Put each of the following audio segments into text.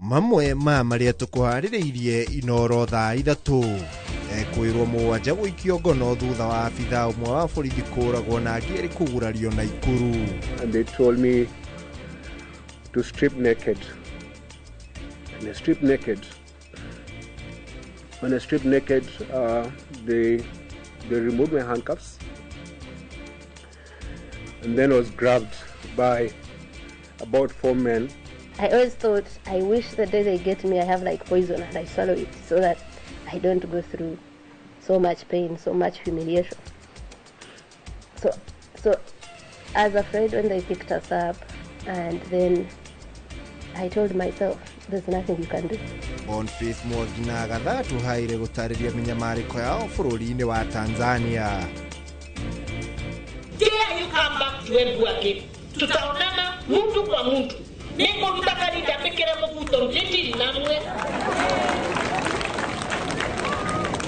Mamwe ma marĩa tũkũharĩrĩirie Inoro thaa 3. Ekwĩrwo mũgwanja gũikio ngono thutha wa abithaa ũmwe wa borithi kũragwo na angĩ erĩ kũgurario Naikuru. And they told me to strip naked. And I stripped naked. When I stripped naked, they removed my handcuffs. And then I was grabbed by about 4 men. I always thought, I wish the day they get me, I have like poison and I swallow it so that I don't go through so much pain, so much humiliation. So I was afraid when they picked us up, and then I told myself, there's nothing you can do. Boniface Mwangi na Agatha Atuhaire gũtarĩria mĩnyamarĩko yao bũrũri-inĩ wa Tanzania. Dare you come back to Embu again? Tutaonana mtu kwa mtu. Nĩngũruta mbikire mũbuto mjitiri namwe.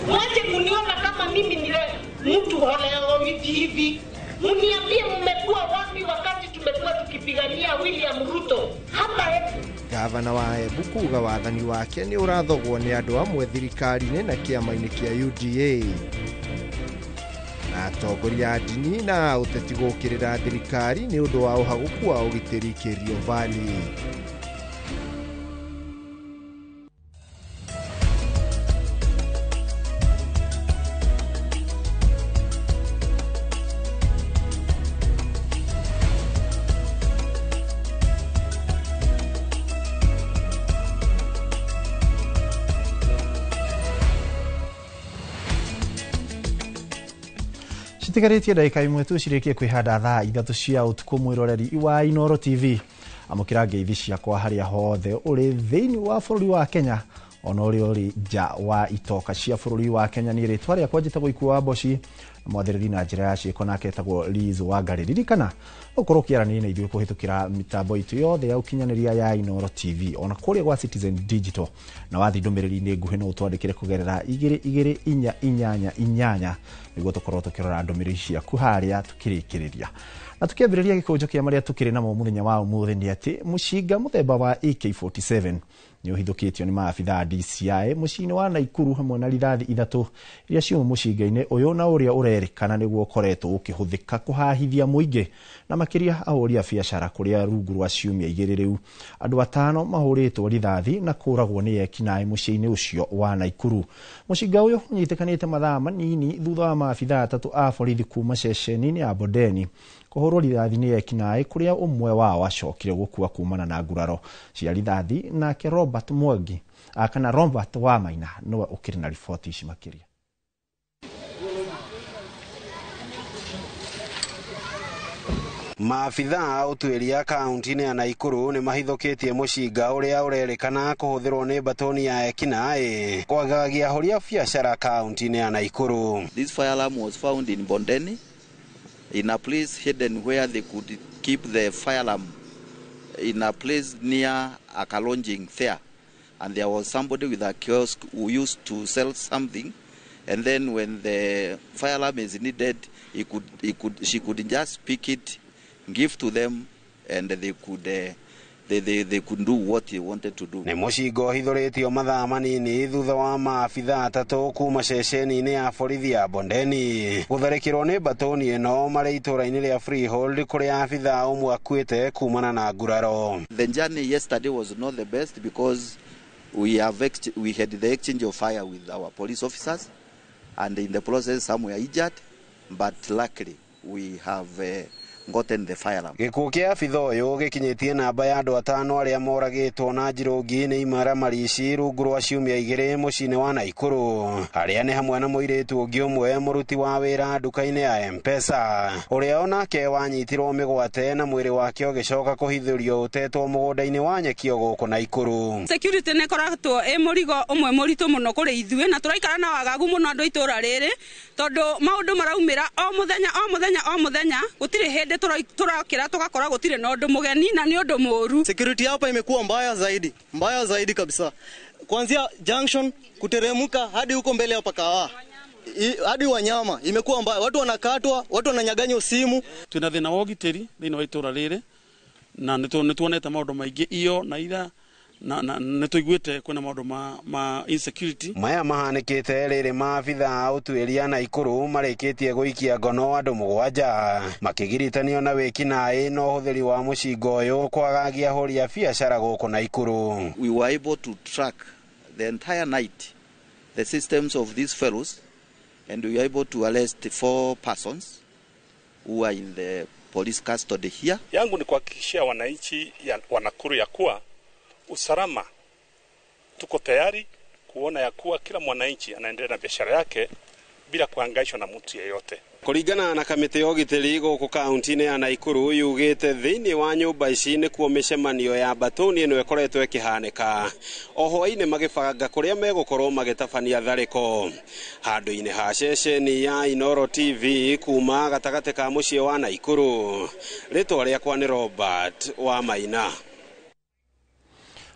Mwache kuniona kama mimi ni mtu holeo hivi hivi. Mniambie mmekuwa wapi wakati tumekuwa tukipigania William Ruto hapa Embu? Gavana wa Embu kuga wathani wake nĩ ũrathogwo nĩ andũ amwe thirikari-inĩ na kĩama-inĩ kĩa UDA. Na atongoria a ndini na ũteti gũkĩrĩra thirikari nĩ ũndũ wa ũhagũku wa ũgitĩri Kerio Valley. Citigarĩtie ndagĩka imwe tu cirĩkie kwĩhanda thaa 3 cia ũtukũ mwĩroreri wa Inoro TV. Amũkĩra ngeithi ciakwa harĩa hothe ũrĩ thĩinĩ wa bũrũri wa Kenya ona ũrĩa ũrĩ nja wa itoka cia bũrũri wa Kenya. Nĩ rĩtwa rĩakwa njĩtagwo Ikuũ wa Mboci, mwathĩrĩri na njĩra ya ciĩko nake etagwo Liz Wangari. Ririkana ũkorwo ũkĩaranĩria na ithuĩ kũhĩtũkĩra mĩtambo itũ yothe ya ũkinyanĩria ya Inoro TV ona kũrĩa gwa Citizen Digital, na wathiĩ ndũmĩrĩri-inĩ nguhĩ no ũtwandĩkĩre kũgerera 2 2 4 8 8 nĩguo tũkorwo tũkĩrora ndũmĩrĩri ciaku harĩa tũkĩrĩkĩrĩria. Na tũkĩambĩrĩria gĩkũnjo kĩa marĩa tũkĩrĩ namo mũthenya wa ũmũthĩ nĩ atĩ mũcinga mũthemba wa AK47 nĩ ũhithũkĩtio nĩ maabithaa DCI mũciĩ-inĩ wa Naikuru hamwe na rithathi 3 iria ciuma mũcinga-inĩ ũyũ na ũrĩa ũrerĩkana nĩguo ũkoretwo ũkĩhũthĩka kũhahithia mũingĩ na makĩria ahũri a biacara kũrĩa rungu rwa ciumia 2 rĩu andũ 5 mahũrĩtwo rithathi na kũragwo nĩ ekinaĩ mũciĩ-inĩ ũcio wa Naikuru. Mũcinga ũyũ ũnyitĩkanĩte mathaa manini thutha wa maabithaa 3 a borithi kuma ceceni-inĩ ya Bondeni kũhũrwo rithathi nĩ ekinaĩ kũrĩa ũmwe wao acokire gũkua kumana na nguraro cia rithathi. Nake Robert Mwangi kana Robert Wamaina nĩwe ũkĩrĩ na riboti ici makĩria. Maabithaa ũtuĩria kaunti-inĩ ya Naikuru nĩ mahithũkĩtie mũcinga ũrĩa ũrerĩkana kũhũthĩrwo nĩ batoni ya ekinaĩ kwagagia ahũri a biacara kaunti-inĩ ya Naikuru. This firearm was found in Bondeni in a place hidden where they could keep the firearm in a place near a lodging there, and there was somebody with a kiosk who used to sell something, and then when the firearm is needed, she could just pick it, give to them, and they could they could do what they wanted to do. Nĩ mũcinga ũhithũrĩtio mathaa manini thutha wa maabithaa 3 kuma ceceni-inĩ ya borithi ya Bondeni gũtharĩkĩrwo nĩ batoni ĩno marĩ itũũra-inĩ rĩa Freehold kũrĩa abithaa ũmwe akuĩte kumana na nguraro. The journey yesterday was not the best because we had the exchange of fire with our police officers, and in the process some were injured, but luckily we have gotten the firearm. Gĩkuũ kĩa abithaa ũyũ gĩkinyĩtie namba ya andũ 5 arĩa moragĩtwo na njirũngi nĩ imaramari ici rungu rwa ciumia 2 mũciĩ-inĩ wa Naikuru, arĩa nĩ hamwe na mũirĩtu ũngĩ ũmwe mũruti wa wĩra nduka-inĩ ya M-Pesa ũrĩa onake wanyitirwo mĩgwate na mwĩrĩ wake ũgĩcoka kũhithũrio ũtetwo mũgũnda-inĩ wa nyeki gũkũ Naikuru. Security nĩ ĩkoretwo ĩ mũrigo ũmwe mũritũ mũno kũrĩ ithuĩ na tũraikara na wagagu mũno andũ itũra rĩrĩ tondũ maũndũ maraumĩra o mũthenya o mũthenya o mũthenya, gũtirĩ hĩndĩ turakira tugakora gutire na undu mugeni na ni undu muru. Security hapa imekuwa mbaya zaidi kabisa. Kuanzia junction kuteremka hadi huko mbele hapa Kahawa. Hadi wanyama imekuwa mbaya, watu wanakatwa, watu wananyaganywa simu. Twina thina wa ũgitĩri thĩinĩ wa itũra rĩrĩ na nĩ tuonete maũndũ maingĩ iyo na ira Na nä tå iguä te kwä na maå ndå ma insecurity. Maya mahanĩkĩte rĩrĩ maabitha a ũtuĩria Naikuru marĩkĩtie gũikia ngono andũ 7 makĩgiritanio na wĩkinaĩ na ũhũthĩri wa mũcinga ũyũ kwagagia ahũri a biacara gũkũ Naikuru. We were able to track the entire night the systems of these fellows, and we were able to arrest 4 persons who are in the police custody here. Yangu ni kuhakikishia wananchi wa Nakuru ya kuwa usalama tuko tayari kuona ya kuwa kila mwananchi anaendelea na biashara yake bila kuhangaishwa na mtu yeyote. Kũringana na kamĩtĩ ya ũgitĩri gũkũ kaunti-inĩ ya Naikuru yugĩte thĩinĩ wa nyũmba ici nĩkuo mĩcemanio ya mbatũni ĩno ĩkoretwo ĩkĩhanĩka o hwaĩ-inĩ magĩbanga kũrĩa megũkorwo magĩtabania tharĩko handũ-inĩ ha ceceni ya Inooro TV kuma gatagatĩ ka mũciĩ wa Naikuru. Rĩtwa rĩakwa nĩ Robert wa Maina.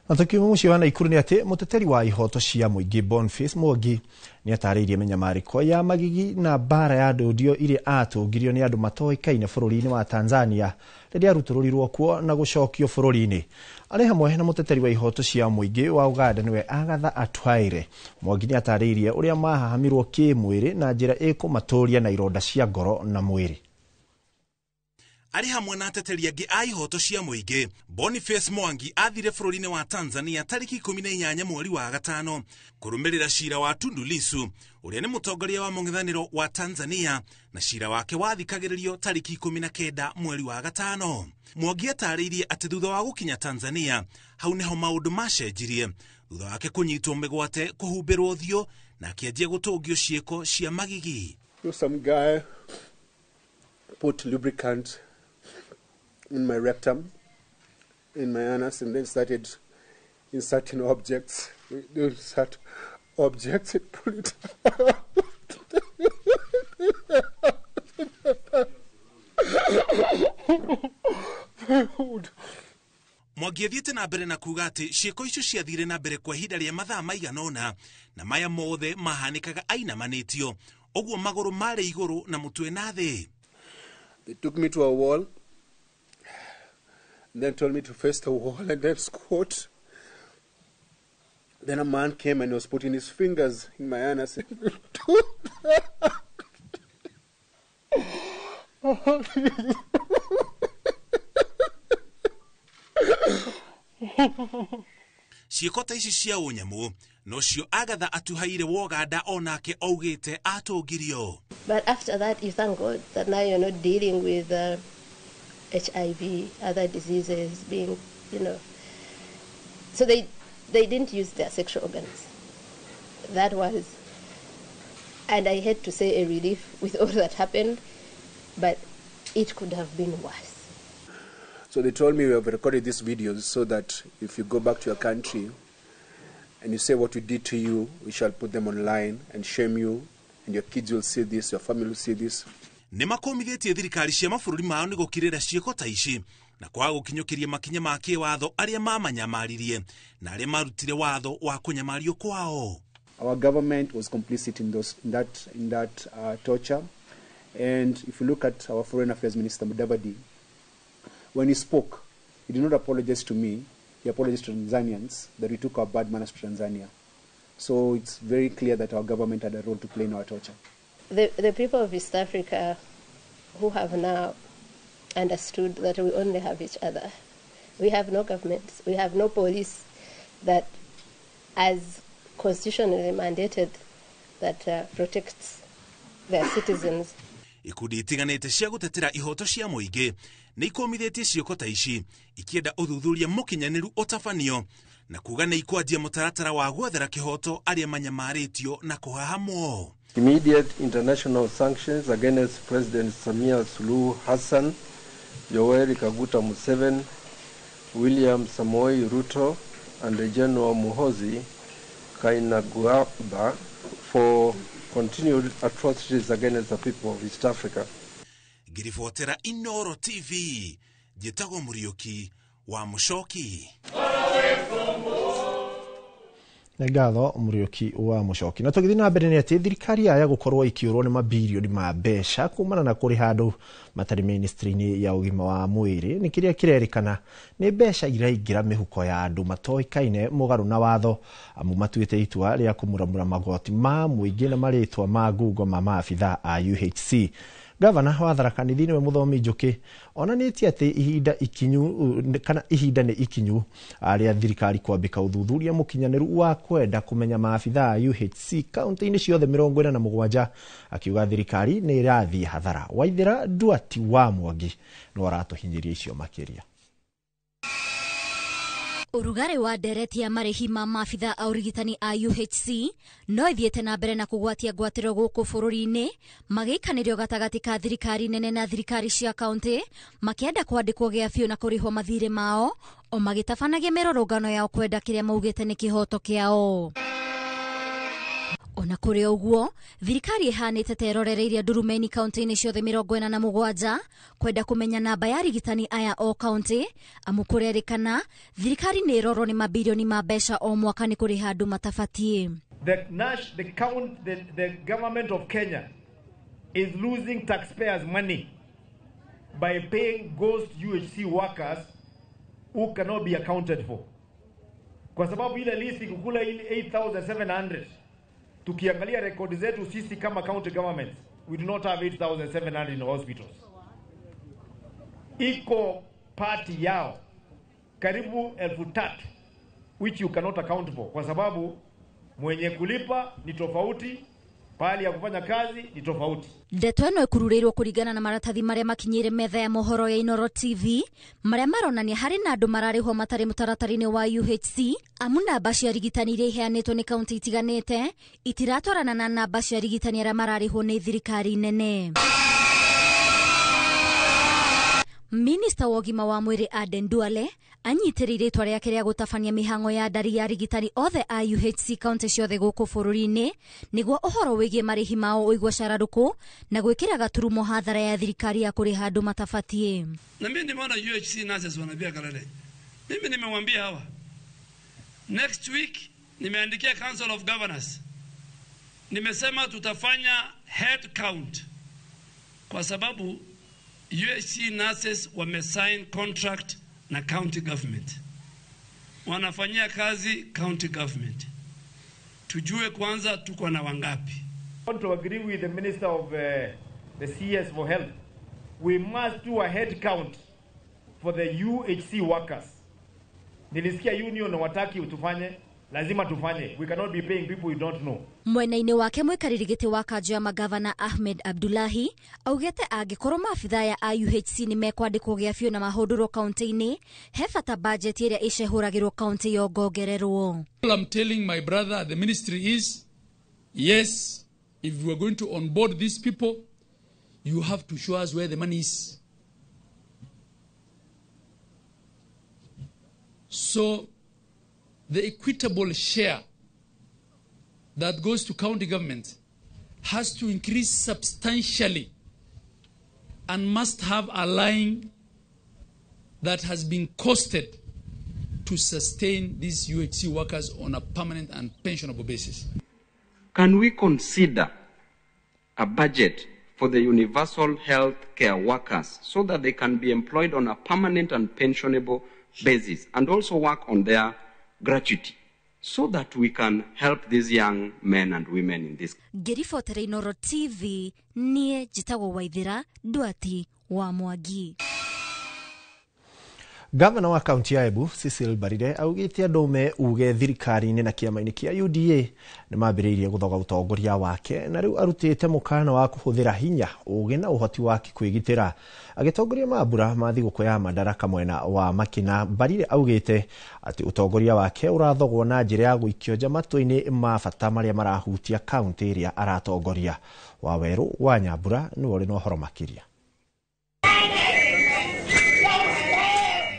Na tukiuma muciĩ wa Naikuru nĩ atĩ mũteteri wa ihoto cia mũingĩ Boniface Mwangi nĩ atarĩirie mĩnyamarĩko ya magigi na mbara ya ndũndio iria atũngirio nĩ andũ matoĩkaine bũrũri-inĩ wa Tanzania rĩrĩa arutũrũrirwo kuo na gũcokio bũrũri-inĩ. Arĩ hamwe na mũteteri wa ihoto cia mũingĩ wa Uganda nĩwe Agatha Atuhaire. Mwangi nĩ atarĩirie ũrĩa mahahamirwo kĩmwĩrĩ na njĩra ĩkũmatũria na ironda cia ngoro na mwĩrĩ. Arĩ hamwe na ateteri angĩ a ihoto cia mũingĩ, Boniface Mwangi athire bũrũri-inĩ wa Tanzania tarĩki 18 mweri wa gatano kũrũmĩrĩra cira wa Tundu Lissu ũrĩa nĩ mũtongoria wa mũng'ethanĩro wa Tanzania, na cira wake wathikagĩrĩrio tarĩki 19 mweri wa gatano. Mwangi atarĩirie atĩ thutha wa gũkinya Tanzania hau nĩho maũndũ macenjirie thutha wake kũnyitwo mĩgwate, kũhumbĩrwo ũthiũ na akĩanjia gũtũngio ciĩko cia magigi. Some guy put lubricant in my rectum, in my anus, and then started inserting objects. They insert objects and pull it out. Mwangi athiĩte na mbere na kuga atĩ ciĩko icio ciathire na mbere kwa ihinda rĩa mathaa maigana ũna na maya mothe mahanĩkaga ainamanĩtio ũguo magũrũ marĩ igũrũ na mũtwe na thĩ. They took me to a wall, and then told me to face the wall and then squat. Then a man came and was putting his fingers in my anus. Ciĩko ta ici cia ũnyamũ nocio Agatha Atuhaire wa Uganda onake augĩte atũngirio. But after that you thank God that now you're not dealing with HIV, other diseases being, you know. So they didn't use their sexual organs. That was, and I had to say, a relief with all that happened, but it could have been worse. So they told me we have recorded these videos so that if you go back to your country and you say what we did to you, we shall put them online and shame you, and your kids will see this, your family will see this. Nĩ makomithĩtie thirikari cia mabũrũri mao nĩ gũkirĩra ciĩko ta ici na kwaga gũkinyũkĩria makinya ma kĩwatho arĩa mamanyamaririe na arĩa marutire watho wa kũnyamario kwao. Our government was complicit in that torture, and if you look at our Foreign Affairs Minister Mudavadi, when he spoke, he did not apologize to me, he apologized to Tanzanians that we took our bad manners to Tanzania. So it's very clear that our government had a role to play in our torture. The people of East Africa who have now understood that we only have each other. We have no governments, we have no police that, as constitutionally mandated, that protects their citizens. Ikundi itiganĩte cia gũtetera ihoto cia mũingĩ nĩ ikomithĩtie ciĩko ta ici ikĩenda ũthuthuria mũkinyanĩru ũtabanio na kuga nĩ ikwanjia mũtaratara wa gwethera kĩhoto arĩa manyamarĩtio na kũhahamwo. Immediate international sanctions against President Samia Suluhu Hassan, Yoweri Kaguta Museveni, William Samoei Ruto, and General Muhoozi Kainerugaba for continued atrocities against the people of East Africa. Ngiribotera Inooro TV, njĩtagwo Mũriũki wa Mũcoki. Nĩ ngatho Mũriũki wa Mũcoki. Na tũgĩthiĩ na mbere nĩ atĩ thirikari yaya gũkorwo ĩkĩũrwo nĩ mabirioni ma mbeca kumana na kũrĩha andũ matarĩ ministry-inĩ ya ũgima wa mwĩrĩ nĩ kĩrĩa kĩrerĩkana nĩ mbeca iraingĩra mĩhuko ya andũ matoĩkaine mũgarũ na watho, amu matuĩte itua rĩa kũmuramura magoti ma mũingĩ na marĩtwa ma ngungo ma maabitha a UHC. Gavana wa Tharaka Nithi nĩwe Mũthomi Njũkĩ onanĩtie atĩ ihinda ikinyu kana ihinda nĩ ikinyu rĩa thirikari kwambĩka ũthuthuria mũkinyanĩru wa kwenda kũmenya maabitha a UHC kaunti-inĩ ciothe 47, akiuga thirikari nĩ ĩrathiĩ hathara. Waithĩra Nduati wa Mwangi no aratũhinyĩria icio makĩria. Ũrugarĩ wa ndereti ya marĩhi ma maabitha a ũrigitani a UHC no ithiĩte na mbere na kũgwatia ngwatĩro gũkũ bũrũri-inĩ, magĩikanĩrio gatagatĩ ka thirikari nene na thirikari cia kaunti, makĩenda kwandĩkwo gĩa biũ na kũrĩhwo mathirĩ mao, o magĩtabanagia mĩrũrũngano yao kwenda kĩrĩa maugĩte nĩ kĩhoto kĩao. Ona kũrĩ ũguo, thirikari ĩhanĩte ta ĩrorereirie ndurumeni kaunti-inĩ ciothe 47 kwenda kũmenya namba ya arigitani aya o kaunti, amu kũrerĩkana thirikari nĩ ĩrorwo nĩ mabirioni ma mbeca o mwaka nĩ kũrĩha andũ matabatiĩ. The government of Kenya is losing taxpayers money by paying ghost UHC workers who cannot be accounted for. Kwa sababu ile list kukula ile 8,700, tukiangalia rekodi zetu sisi kama county governments, we do not have 8,700 in hospitals. Iko party yao karibu 3,000 which you cannot account for, kwa sababu mwenye kulipa ni tofauti, pahali ya kufanya kazi ni tofauti. Ndeto ĩno ĩkururĩirwo kũringana na maratathi marĩa makinyĩire metha ya mohoro ya Inooro TV, marĩa maronania harĩ na andũ mararĩhwo matarĩ mũtaratara-inĩ wa UHC, amu namba cia arigitani iria iheanĩtwo nĩ kaunti itiganĩte itiratwarana na namba cia arigitani arĩa mararĩhwo nĩ thirikari nene. Minista wa ũgima wa mwĩrĩ Aden Duale anyitĩrĩire itua rĩake rĩa gũtabania mĩhang'o ya ndari ya arigitani othe a UHC kaunti ciothe gũkũ bũrũri-inĩ nĩguo ũhoro wĩgiĩ marĩhi mao ũigwo cararũkũ na gwĩkĩra gaturumo hathara ya thirikari ya kũrĩha andũ matabatiĩ. Na mimi nimeona UHC nurses wanapiga kelele. Mimi nimemwambia hawa, next week nimeandikia Council of Governors, nimesema tutafanya head count kwa sababu UHC nurses wamesign contract na county government, wanafanyia kazi county government. Tujue kwanza tuko na wangapi. I want to agree with the Minister of the CS for Health. We must do a head count for the UHC workers. Nilisikia union wataki utufanye, lazima tufanye. We cannot be paying people we don't know. Mwena-inĩ wake mũikarĩri gĩtĩ wa kanjũ ya magavana Ahmed Abdullahi augĩte angĩkorwo maabitha ya UHC nĩ mekwandĩkwo gĩa biũ na mahũndũrwo kaunti-inĩ, he bata bajeti ĩrĩa ĩcehũragĩrwo kaunti yongongererwo. All I'm telling my brother at the ministry is, yes, if we are going to onboard these people, you have to show us where the money is. So the equitable share that goes to county government has to increase substantially and must have a line that has been costed to sustain these UHC workers on a permanent and pensionable basis. Can we consider a budget for the universal health care workers so that they can be employed on a permanent and pensionable basis and also work on their gratuity so that we can help these young men and women in this? Ngĩribotera Inooro TV, niĩ njĩtagwo Waithĩra Nduati wa Mwangi. Gavana wa kaunti ya Embu Cecil Mbarire augĩte andũ me uge thirikari-inĩ na kĩama-inĩ kĩa UDA nĩ mambĩrĩirie gũthoga ũtongoria wake na rĩu arutĩte mũkana wa kũhũthĩra hinya, ũgĩ na ũhoti wake kwĩgitĩra. Agĩtongoria mambura ma thigũkũ ya Madaraka mwena wa Makina, Mbarire augĩte atĩ ũtongoria wake ũrathogwo na njĩra ya gũikio nja matua-inĩ ma bata marĩa marahutia kaunti ĩrĩa aratongoria. Wawerũ wa Nyambura nĩwe ũrĩ na ũhoro makĩria.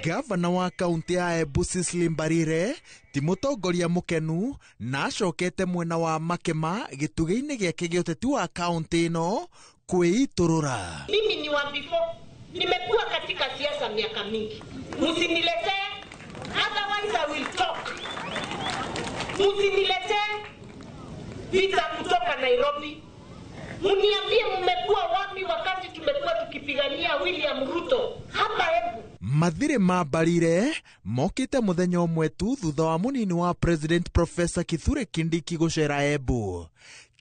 Gavana wa kaunti ya Embu Cecily Mbarire ti mũtongoria mũkenu na acokete mwena wa Makema gĩtugĩ-inĩ gĩake gĩa ũteti wa kaunti ĩno kwĩitũrũra. Mimi ni wa before, nimekuwa katika siasa miaka mingi, msiniletee, otherwise I will talk. Msiniletee vita kutoka Nairobi. Mniambie mmekuwa wapi wakati tumekuwa tukipigania William Ruto hapa Embu. Mathirĩ ma Mbarire mokĩte mũthenya ũmwe tu thutha wa mũnini wa President Professor Kithure Kindiki gũcera Embu.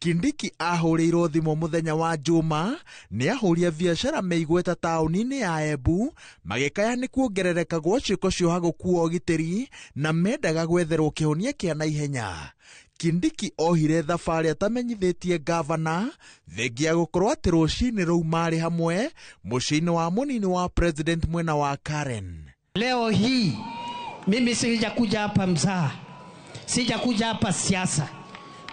Kindiki ahũrĩirwo thimũ mũthenya wa Juma nĩ ahũri a biacara meigweta taũni-inĩ ya Embu magĩkaya nĩ kuongerereka gwa ciĩko cioha gũkua ũgitĩri na mendaga gwetherwo kĩhonia kĩa naihenya. Kindiki ohire thabarĩ atamenyithĩtie gavana thengia gũkorwo atĩ rũcinĩ rũu marĩ hamwe mũciĩ-inĩ wa mũnini wa President mwena wa Karen. Leo hii mimi sijakuja hapa mzaha, sijakuja hapa siasa.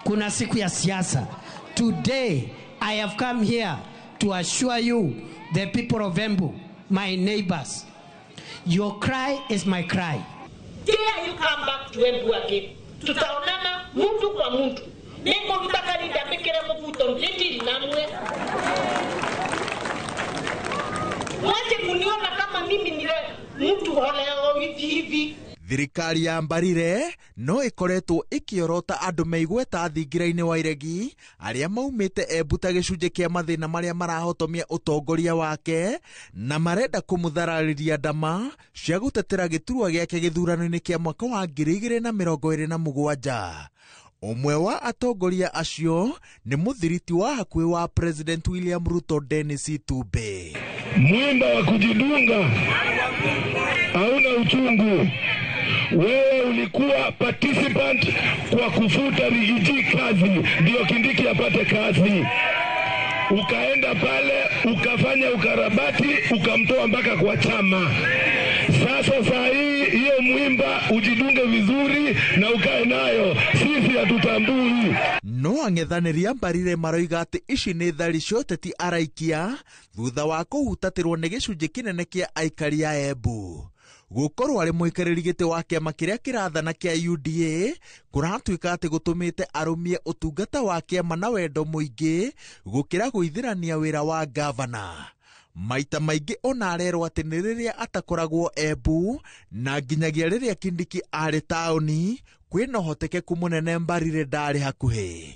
Kuna siku ya siasa. Today I have come here to assure you, the people of Embu, my neighbors, your cry is my cry. Dare you come back to Embu again. Tutaonana mtu kwa mtu. Nengo mtakalinda mekere mvuto ndindi namwe. Mwache kuniona kama mimi ni mtu holeo hivi hivi. Thirikari ya Mbarire no ĩkoretwo ĩkĩorota andũ meigweta thingira-inĩ wa iregi arĩa maumĩte Embu ta gĩcunjĩ kĩa mathĩna marĩa marahotomia ũtongoria wake na marenda kũmũthararĩria ndama cia gũtetera gĩturwa gĩake gĩthurano-inĩ kĩa mwaka wa 2027. Ũmwe wa atongoria acio nĩ mũthiriti wa hakuhĩ wa President William Ruto, Dennis Itumbi. Mwimba wa kujidunga hauna uchungu. Wewe ulikuwa participant kwa kufuta Rigiji kazi ndio Kindiki apate kazi. Ukaenda pale ukafanya ukarabati ukamtoa mpaka kwa chama. Sasa saa hii hiyo mwimba ujidunge vizuri na ukae nayo, sisi hatutambui. No ang'ethanĩri a Mbarire maroiga atĩ ici nĩ thari cia ũteti araikia thutha wa kũhutatĩrwo nĩ gĩcunjĩ kĩnene kĩa aikari a Embu. Gũkorwo arĩ mũikarĩri gĩtĩ wa kĩama kĩrĩa kĩrathana kĩa UDA kũratuĩka atĩ gũtũmĩte arũmie ũtungata wa kĩama na wendo mũingĩ gũkĩra gũithĩrania wĩra wa gavana. Maita maingĩ ona arerwo atĩ nĩ rĩrĩa atakoragwo Embu na nginyagia rĩrĩa Kindiki arĩ taũni kwĩna ũhotekeku mũnene Mbarire ndarĩ hakuhĩ.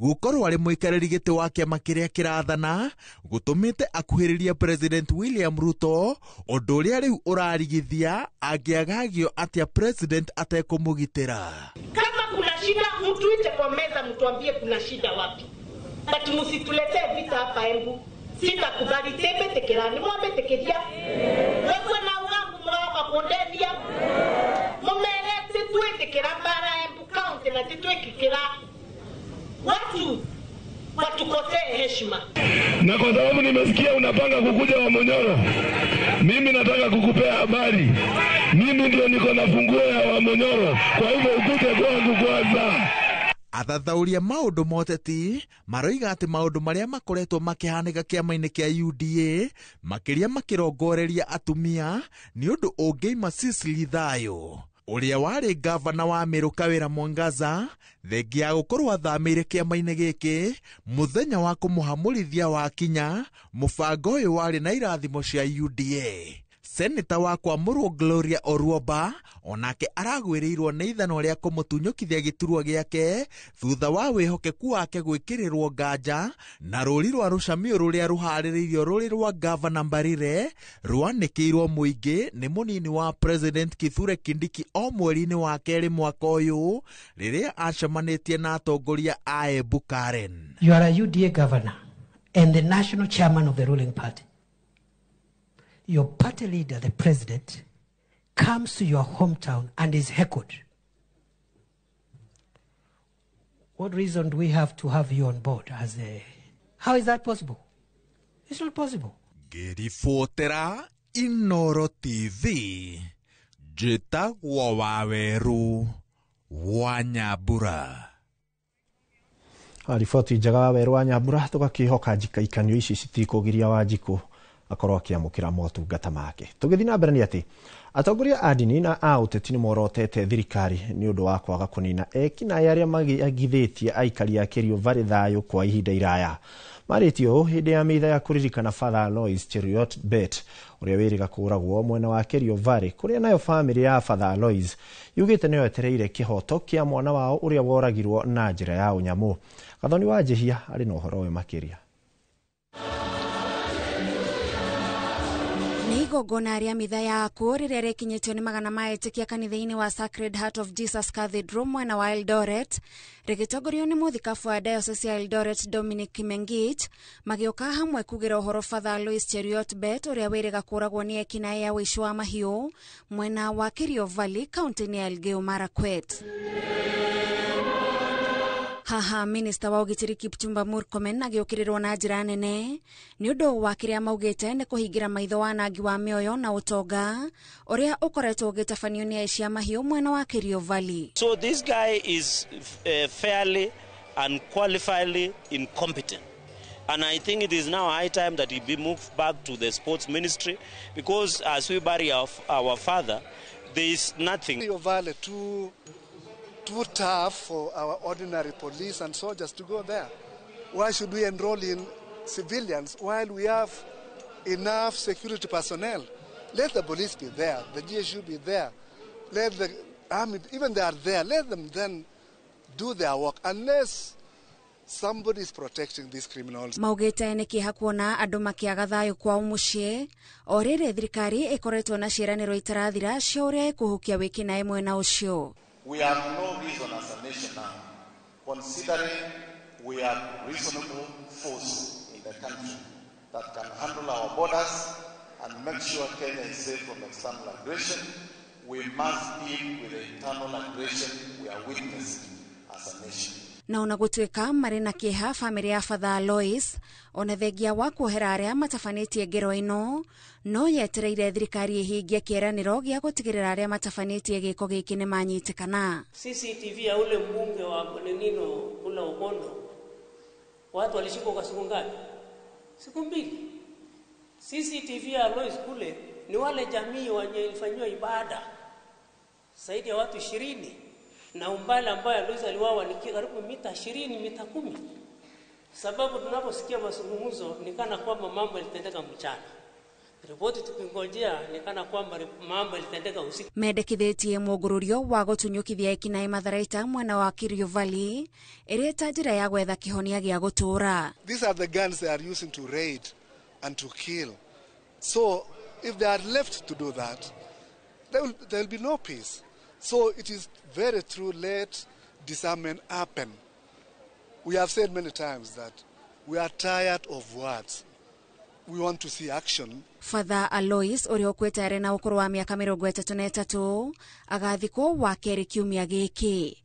Gũkorwo arĩ mũikarĩri gĩtĩ wa kĩama kĩrĩa kĩrathana gũtũmĩte akuhĩrĩrie President William Ruto, ũndũ ũrĩa rĩu ũrarigithia angĩagagio atĩa President atekũmũgitĩra. Kama kuna shida mtuite kwa meza, mtuambie kuna shida wapi, but msituletee vita hapa Embu. Sitakubali tembe tekerani mwambe tekeria wewe na wangu mwaoka kuondelia mumerete tuetekera bara Embu County na tituekikira watu watukosee heshima. Na kwa sababu nimesikia unapanga kukuja wa Monyoro, mimi nataka kukupea habari. Mimi ndio niko na funguo ya wa Monyoro, kwa hivyo ukuje kwangu kwanza. Athathaũria maũndũ ma ũteti maroiga atĩ maũndũ marĩa makoretwo makĩhanĩka kĩama-inĩ kĩa UDA makĩria makĩrongoreria atumia nĩ ũndũ ũngĩima Cecily thayũ. Ũrĩa warĩ gavana wa Meru Kawĩra Mwangaza thengia ya gũkorwo athamĩire kĩama-inĩ gĩkĩ mũthenya wa kũmũhamũrithia wakinya, mũbango ũyũ warĩ na irathimo cia UDA. Seneta wa Kwamũrwo Gloria Oruoba onake aragwĩrĩirwo nĩ ithanwa rĩa kũmũtunyũkithia gĩturwa gĩake thutha wa wĩhokeku wake gwĩkĩrĩrwo nganja na rũri rwa rũcamiũ rũrĩa rũharĩrĩirio rũrĩ rwa gavana Mbarire rwanĩkĩirwo mũingĩ nĩ mũnini wa President Kithure Kindiki o mweri-inĩ wa kerĩ mwaka ũyũ rĩrĩa acemanĩtie na atongoria a Embu Karen. You are a UDA governor and the national chairman of the ruling party. Your party leader, the president, comes to your hometown and is heckled. What reason do we have to have you on board as a... How is that possible? It's not possible. Ngĩribotera Inoro TV, njĩtagwo Waweru wa Nyambura. Riboti njega Waweru wa Nyambura, tũgakĩhoka njikaikanio ici citikũgiria Wanjikũ akorwo akĩamũkĩra motungata make. Tũgĩthiĩ na mbere nĩ atĩ atongoria a ndini na a ũteti nĩ morotete thirikari nĩ ũndũ wa kwaga kũnina ekinaĩ arĩa magithĩtie aikari a Kerio Valley thayũ kwa ihinda iraya. Marĩtie ũũ hĩndĩ ya mĩtha ya kũririkana Father Alois Cheruiyot Bett ũrĩa wĩrĩga kũũragwo mwena wa Kerio Valley, kũrĩa nayo bamĩrĩ ya Father Alois yugĩte nĩyo yetereire kĩhoto kĩa mwana wao ũrĩa woragirwo na njĩra ya ũnyamũ. Gathoni wa Njihia arĩ na ũhoro ũyũ makĩria. Nĩ igongona rĩa mitha ya akuũ rĩrĩa rĩkinyĩtio nĩ magana ma etĩkia kanitha-inĩ wa Sacred Heart of Jesus Cathedral mwena wa Eldoret, rĩgĩtongorio nĩ mũthikabu wa Diocese ya Eldoret Dominic Kimengich, magĩũka hamwe kugĩra ũhoro Father Alois Cheruiyot Bett ũrĩa wĩrĩga kũũragwo nĩ ekinaĩ ya ũici wa mahiũ mwena wa Kerio Valley kaunti-inĩ ya Elgeyo Marakwet. Haha minista wa ũgitĩri Kipchumba Murkomen agĩũkĩrĩrwo na njĩra nene nĩ ũndũ wa kĩrĩa maugĩte nĩ kũhingĩra maitho wanangi wa mĩoyo na ũtonga ũrĩa ũkoretwo ũgĩtabanio nĩ aici a mahiũ mwena wa Kerio Valley. So this guy is fairly and qualifiedly incompetent. And I think it is now high time that he be moved back to the sports ministry, because as we bury our father, there is nothing. Kerio Valley too tough for our ordinary police and soldiers to go there. Why should we enroll in civilians while we have enough security personnel? Let the police be there, the GSU be there, let the army, even they are there, let them then do their work, unless somebody is protecting these criminals. Maugĩte nĩ kĩeha kuona andũ makĩaga thayũ kwao mũciĩ o rĩrĩ thirikari ĩkoretwo na ciĩranĩro itarathira cia ũrĩa ĩkũhukia wĩkinaĩ mwena ũcio. We have no reason as a nation now, considering we have reasonable force in the country that can handle our borders and make sure Kenya is safe from external aggression. We must deal with the internal aggression we are witnessing as a nation. Na ona gũtuĩka marĩ na kĩeha bamĩrĩ ya Father Alois ona thengia wa kuohera arĩa matabanĩtie ngero ĩno no yetereire thirikari ĩhingie kĩĩranĩro gĩa gũtigĩrĩra arĩa matabanĩtie gĩko gĩkĩ nĩ manyitĩkana. CCTV ya ule mbunge wa Lenino kula Okondo, watu walishikwa kwa siku ngapi? Siku mbili. CCTV ya Alois kule ni wale jamii wenye ilifanywa ibada zaidi ya watu 20, na umbali ambayo Alois aliwawa ni karibu mita 20, mita 10. Sababu tunaposikia mazungumzo ni kana kwamba mambo yalitendeka mchana. Ripoti tukingojea ni kana kwamba mambo yalitendeka usiku. Mendekithĩtie mũngũrũrio wa gũtunyũkithia ekinaĩ matharaita mwena wa Kerio Valley ĩrĩ ta njĩra ya gwetha kĩhonia gĩa gũtũũra. These are the guns they are using to raid and to kill. So if they are left to do that, there will be no peace. So it is very true, let disarmament happen. We have said many times that we are tired of words. We want to see action. Father Alois ũrĩa ũkuĩte arĩ na ũkũrũ wa mĩaka 33 agathikwo wa kerĩ kiumia gĩkĩ.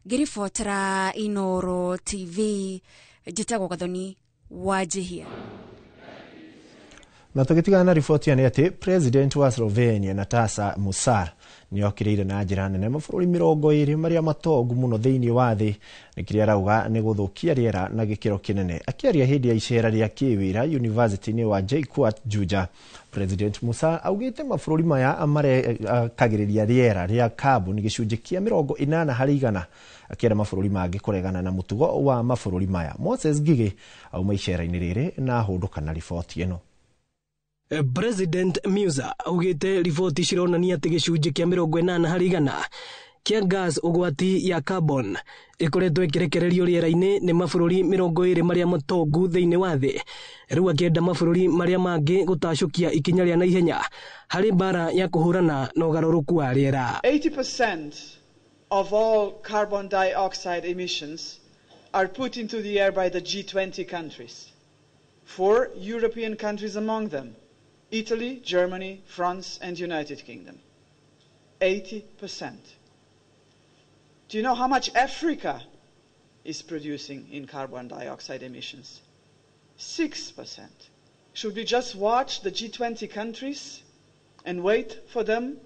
Ngĩribotera Inooro TV, njĩtagwo Gathoni wa Njihia. Na tũgĩtigana na riboti nĩ atĩ President wa Slovenia Natasa Musar nĩ okĩrĩire na njĩra nene mabũrũri 20 marĩa matongu mũno thĩinĩ wa thĩ nĩ kĩrĩa arauga nĩ gũthũkia rĩera na gĩkĩro kĩnene. Akĩaria hĩndĩ ya icera rĩa kĩwĩra University-inĩ wa JKUAT Juja, President Musar augĩte mabũrũri maya marekagĩrĩria rĩera rĩa carbon gĩcunjĩ kĩa 80 harĩ igana, akĩera mabũrũri mangĩ kũregana na mũtugo wa mabũrũri maya. Moses Ngigĩ auma icera-inĩ rĩrĩ na ahũndũka na riboti ĩno. President Musa augĩte riboti cironania atĩ gĩcunjĩ kĩa 80 harĩ igana kĩa gas ũgwati ya carbon ĩkoretwo ĩkĩrekererio rĩera-inĩ nĩ mabũrũri 20 marĩa matongu thĩinĩ wa thĩ. Rĩu akĩenda mabũrũri marĩa mangĩ gũtacũkia ikinya rĩa naihenya harĩ mbara ya kũhũrana na ũgarũrũku wa rĩera. 80% of all carbon dioxide emissions are put into the air by the G20 countries, 4 European countries among them: Italy, Germany, France, and United Kingdom. 80%. Do you know how much Africa is producing in carbon dioxide emissions? 6%. Should we just watch the G20 countries and wait for them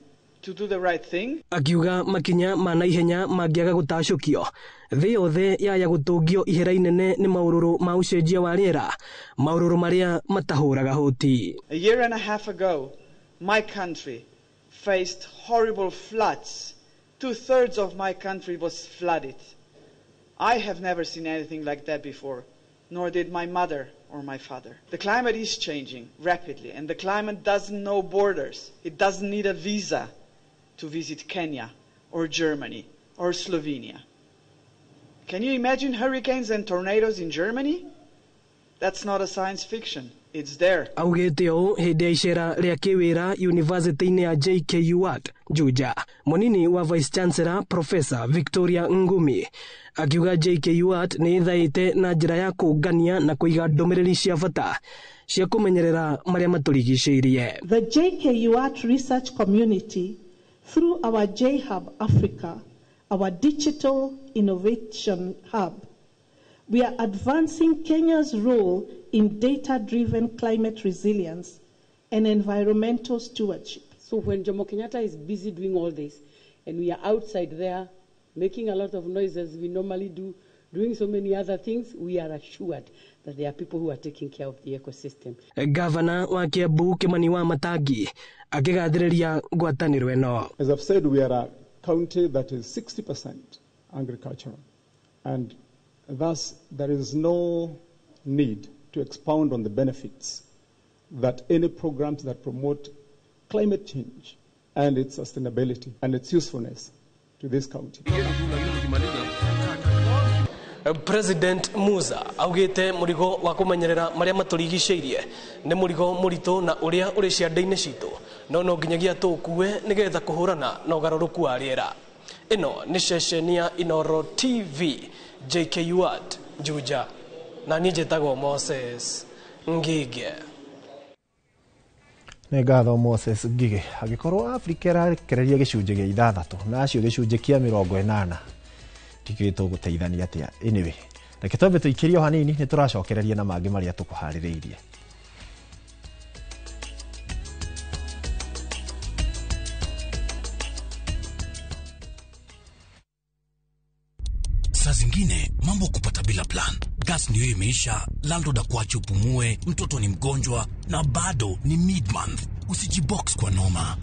to do the right thing. Akiuga makinya ma naihenya mangĩaga gũtacũkio thĩ yothe yaya gũtũngio ihera inene nĩ maũrũrũ ma ũcenjia wa rĩera, maũrũrũ marĩa matahũraga hũti. A year and a half ago, my country faced horrible floods. 2/3 of my country was flooded. I have never seen anything like that before, nor did my mother or my father. The climate is changing rapidly, and the climate doesn't know borders. It doesn't need a visa to visit Kenya or Germany or Slovenia. Can you imagine hurricanes and tornadoes in Germany? That's not a science fiction. It's there. Augĩte ũũ hĩndĩ ya icera rĩa kĩwĩra yunivasĩtĩ-inĩ ya JKUAT Juja. Mũnini wa Vice Chancellor Professor Victoria Ngumi akiuga JKUAT nĩ ĩthaĩte na njĩra ya kũngania na kũiga ndũmĩrĩri cia bata cia kũmenyerera marĩa matũrigicĩirie. The JKUAT research community through our J-Hub Africa, our digital innovation hub, we are advancing Kenya's role in data-driven climate resilience and environmental stewardship. So when Jomo Kenyatta is busy doing all this, and we are outside there making a lot of noise as we normally do, doing so many other things, we are assured that there are people who are taking care of the ecosystem. Governor wa Kiambu Kimani wa Matangi akĩgathĩrĩria ngwatanĩro ĩno. As I've said, we are a county that is 60% agricultural, and thus there is no need to expound on the benefits that any programs that promote climate change and its sustainability and its usefulness to this county. President Musa augĩte mũrigo wa kũmenyerera marĩa matũrigicĩirie nĩ mũrigo mũritũ na ũrĩa ũrĩ ciande-inĩ citũ, no no nginyagia tũũkue nĩgetha kũhũrana na ũgarũrũku wa rĩera. Ĩno nĩ ceceni ya Inooro TV, JKUAT Juja, na niĩ njĩtagwo Moses Ngige. Nĩ ngatho Moses Ngige. Angĩkorwo Afrika ĩrarekereria gĩcunjĩ gĩa 6 na acio gĩcunjĩ kĩa 80 tikĩ tũgũteithania atĩa? Anyway, reke twambe tũikĩrie o hanini, nĩ tũracokereria na mangĩ marĩa tũkũharĩrĩirie. Saa zingine mambo kupata bila plan. Gas ndio imeisha, landlord akuache upumue, mtoto ni mgonjwa na bado ni mid-month. Usijibox kwa noma.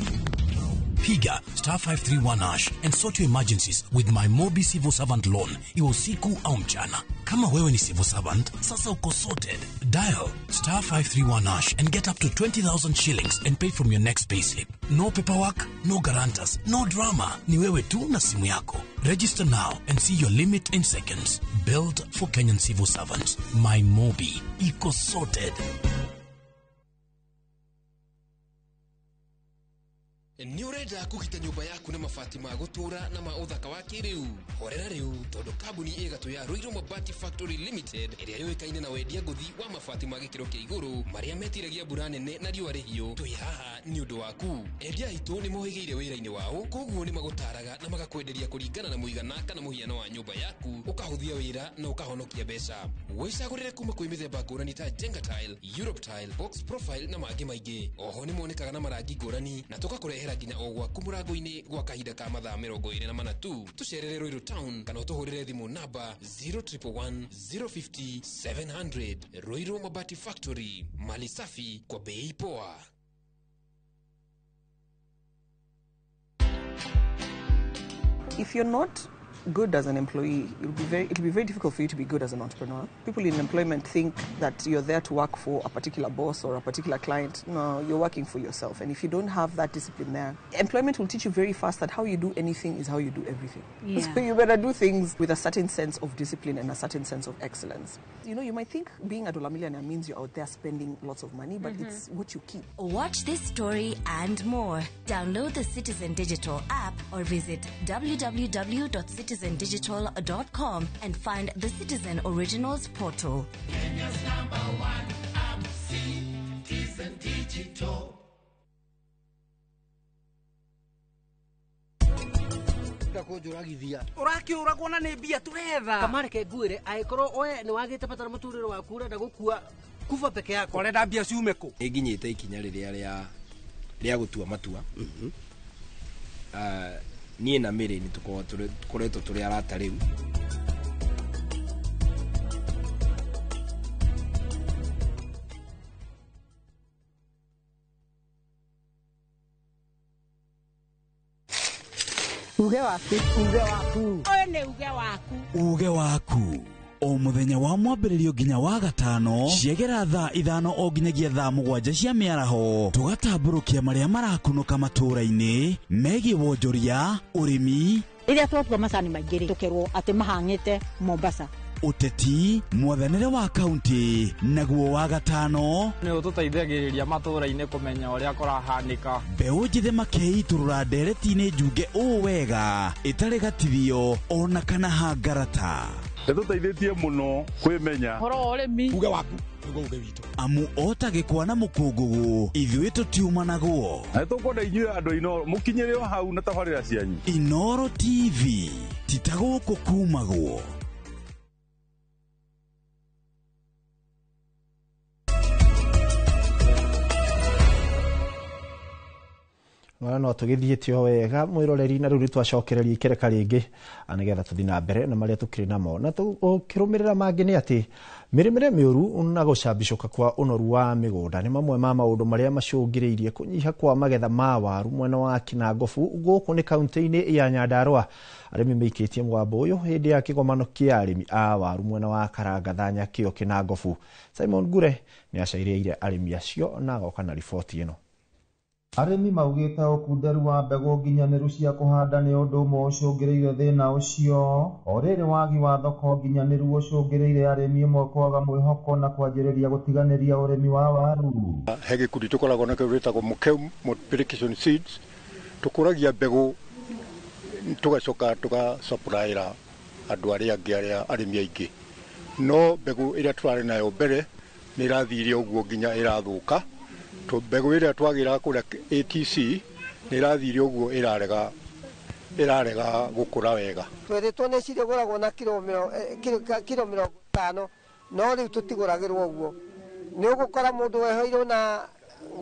Piga *531# and sort your emergencies with my Mobi Civil Servant Loan. Iwe usiku au mchana. Kama wewe ni civil servant, sasa uko sorted. Dial *531# and get up to 20,000 shillings and pay from your next payslip. No paperwork, no guarantors, no drama. Ni wewe tu na simu yako. Register now and see your limit in seconds. Built for Kenyan civil servants. My Mobi. Iko sorted. Nĩ ũrenda kũgita nyũmba yaku na mabati ma gũtũũra na ma ũthaka wa kĩrĩu? Horera rĩu tondũ kambuni ĩgatũ ya Ruiru Mabati Factory Limited ĩrĩa yũĩkaine na wendia ngũthi wa mabati ma gĩkĩro kĩa igũrũ marĩa metiragia mbura nene na riũa rĩhiũ, twĩ haha nĩ ũndũ waku. Endia aitũ nĩ mohĩgĩire wĩra-inĩ wao, koguo nĩ magũtaraga na magakwenderia kũringana na mũigana kana mũhiano wa nyũmba yaku, ũkahũthia wĩra na ũkahonokia mbeca. Wĩcagũrĩre kuma kwĩ mĩthemba ngũrani ta Jenga Tile, Europe Tile, Box Profile na mangĩ maingĩ. Oho nĩ monekaga na marangi ngũrani na tũgakũrehera nginya o gwaku mũrango-inĩ gwa kahinda ka mathaa 24 tu. Tũcerere Ruiru Town kana ũtũhũrĩre thimũ namba 0111 050 700. Ruiru Mabati Factory, mali safi kwa bei poa. If you're not good as an employee, it'll be very difficult for you to be good as an entrepreneur. People in employment think that you're there to work for a particular boss or a particular client. No, you're working for yourself. And if you don't have that discipline there, employment will teach you very fast that how you do anything is how you do everything. Yeah. So you better do things with a certain sense of discipline and a certain sense of excellence. You know, you might think being a dollar millionaire means you're out there spending lots of money, but it's what you keep. Watch this story and more. Download the Citizen Digital app or visit www.citizendigital.com and find the Citizen Originals portal. Kenya's number one app, Citizen Digital. Kunjuragithia urakiuragwo na ni mbia turetha kamareke ngwire angikorwo we ni wagite batara muturire waku urenda gukua kuba peke yako urenda mbia ciume ku nginyite ikinya riria ria gutua matua. Niĩ na Mary nĩ tũkoretwo tũrĩ arata rĩu. Uge waku, uge waku. Ũyũ nĩ uge waku. Uge waku. O mũthenya wa mwambĩrĩrio nginya wa gatano ciegera thaa 5 o nginyagia thaa 7 cia mĩaraho tũgatambũrũkia marĩa marakunũka matũũra-inĩ megiĩ wonjoria, ũrĩmi, rĩrĩa twatua macani maingĩ rĩ tũkerwo atĩ mahang'ĩte Mombasa, ũteti, mwathanĩre wa kaunti, naguo wa gatano nĩ ũtũteithagĩrĩria matũũra-inĩ kũmenya ũrĩa kũrahanĩka. Mbeũ njĩthĩ makeitũrũra ndereti-inĩ njunge ũũ wega ĩtarĩ gatithio ona kana hangarata. Nĩtũteithĩtie mũno kwĩmenya ũhoro wa ũrĩmi. Uge waku nĩguo uge witũ. Amu ota gĩkwa na mũkũngũgũ ithuĩ tũtiumanagwo. Na nĩtũkwenda inyuĩ andũ a Inooro mũkinyĩre o hau na tabarĩra cianyu. Inooro TV ti ta gũkũ kumagwo. No tũgĩthiĩte o wega mwĩroreri na rĩu nĩtwacokereria ikereka rĩngĩ nĩgetha tũthiĩ na mbere na marĩa tũkĩrĩ namo na tũkĩrũmĩrĩra mangĩ nĩ atĩ mĩrĩmĩre mĩũru na gũcambicũka kwa ũnoru wa mĩgũnda nĩ mamwe ma maũndũ marĩa macũngĩrĩirie kũnyiha kwa magetha ma waru mwena wa Kinangofu gũkũ nĩ kaunti-inĩ ya Nyandarua. Arĩmi maikĩtie mũgambo ũyũ hĩndĩ ya kĩgomano kĩa arĩmi a waru mwena wa Karangathanya kĩo Kinangofu. Simon Ngure nĩ acairĩire arĩmi acio na agoka na riboti ĩno. Arĩmi maugĩte ũkunderu wa mbegũ nginyanĩru cia kũhanda nĩ ũndũ ũmwe ũcũngĩrĩire thĩna ũcio. O rĩrĩ wagi wa thoko nginyanĩru ũcũngĩrĩire arĩmi amwe kwaga mwĩhoko na kwanjĩrĩria gũtiganĩria ũrĩmi wa waru. He gĩkundi tũkoragwo nakĩo gĩtagwo Mukeu Multiplication Seeds, tũkũragia mbegũ tũgacoka tũgasupplyĩra andũ arĩa angĩ arĩa arĩmi aingĩ. No mbegũ ĩrĩa tũrarĩ nayo mbere nĩ ĩrathire ũguo nginya ĩrathũka. Mbegũ ĩrĩa twagĩraga kũrĩa ATC nĩ ĩrathire ũguo ĩrarega gũkũra wega. Twerĩtwo nĩ cirĩgũragwo na kiro 50 no rĩu tũtigũragĩrwo ũguo. Nĩ ũgũkora mũndũ wehoirwo na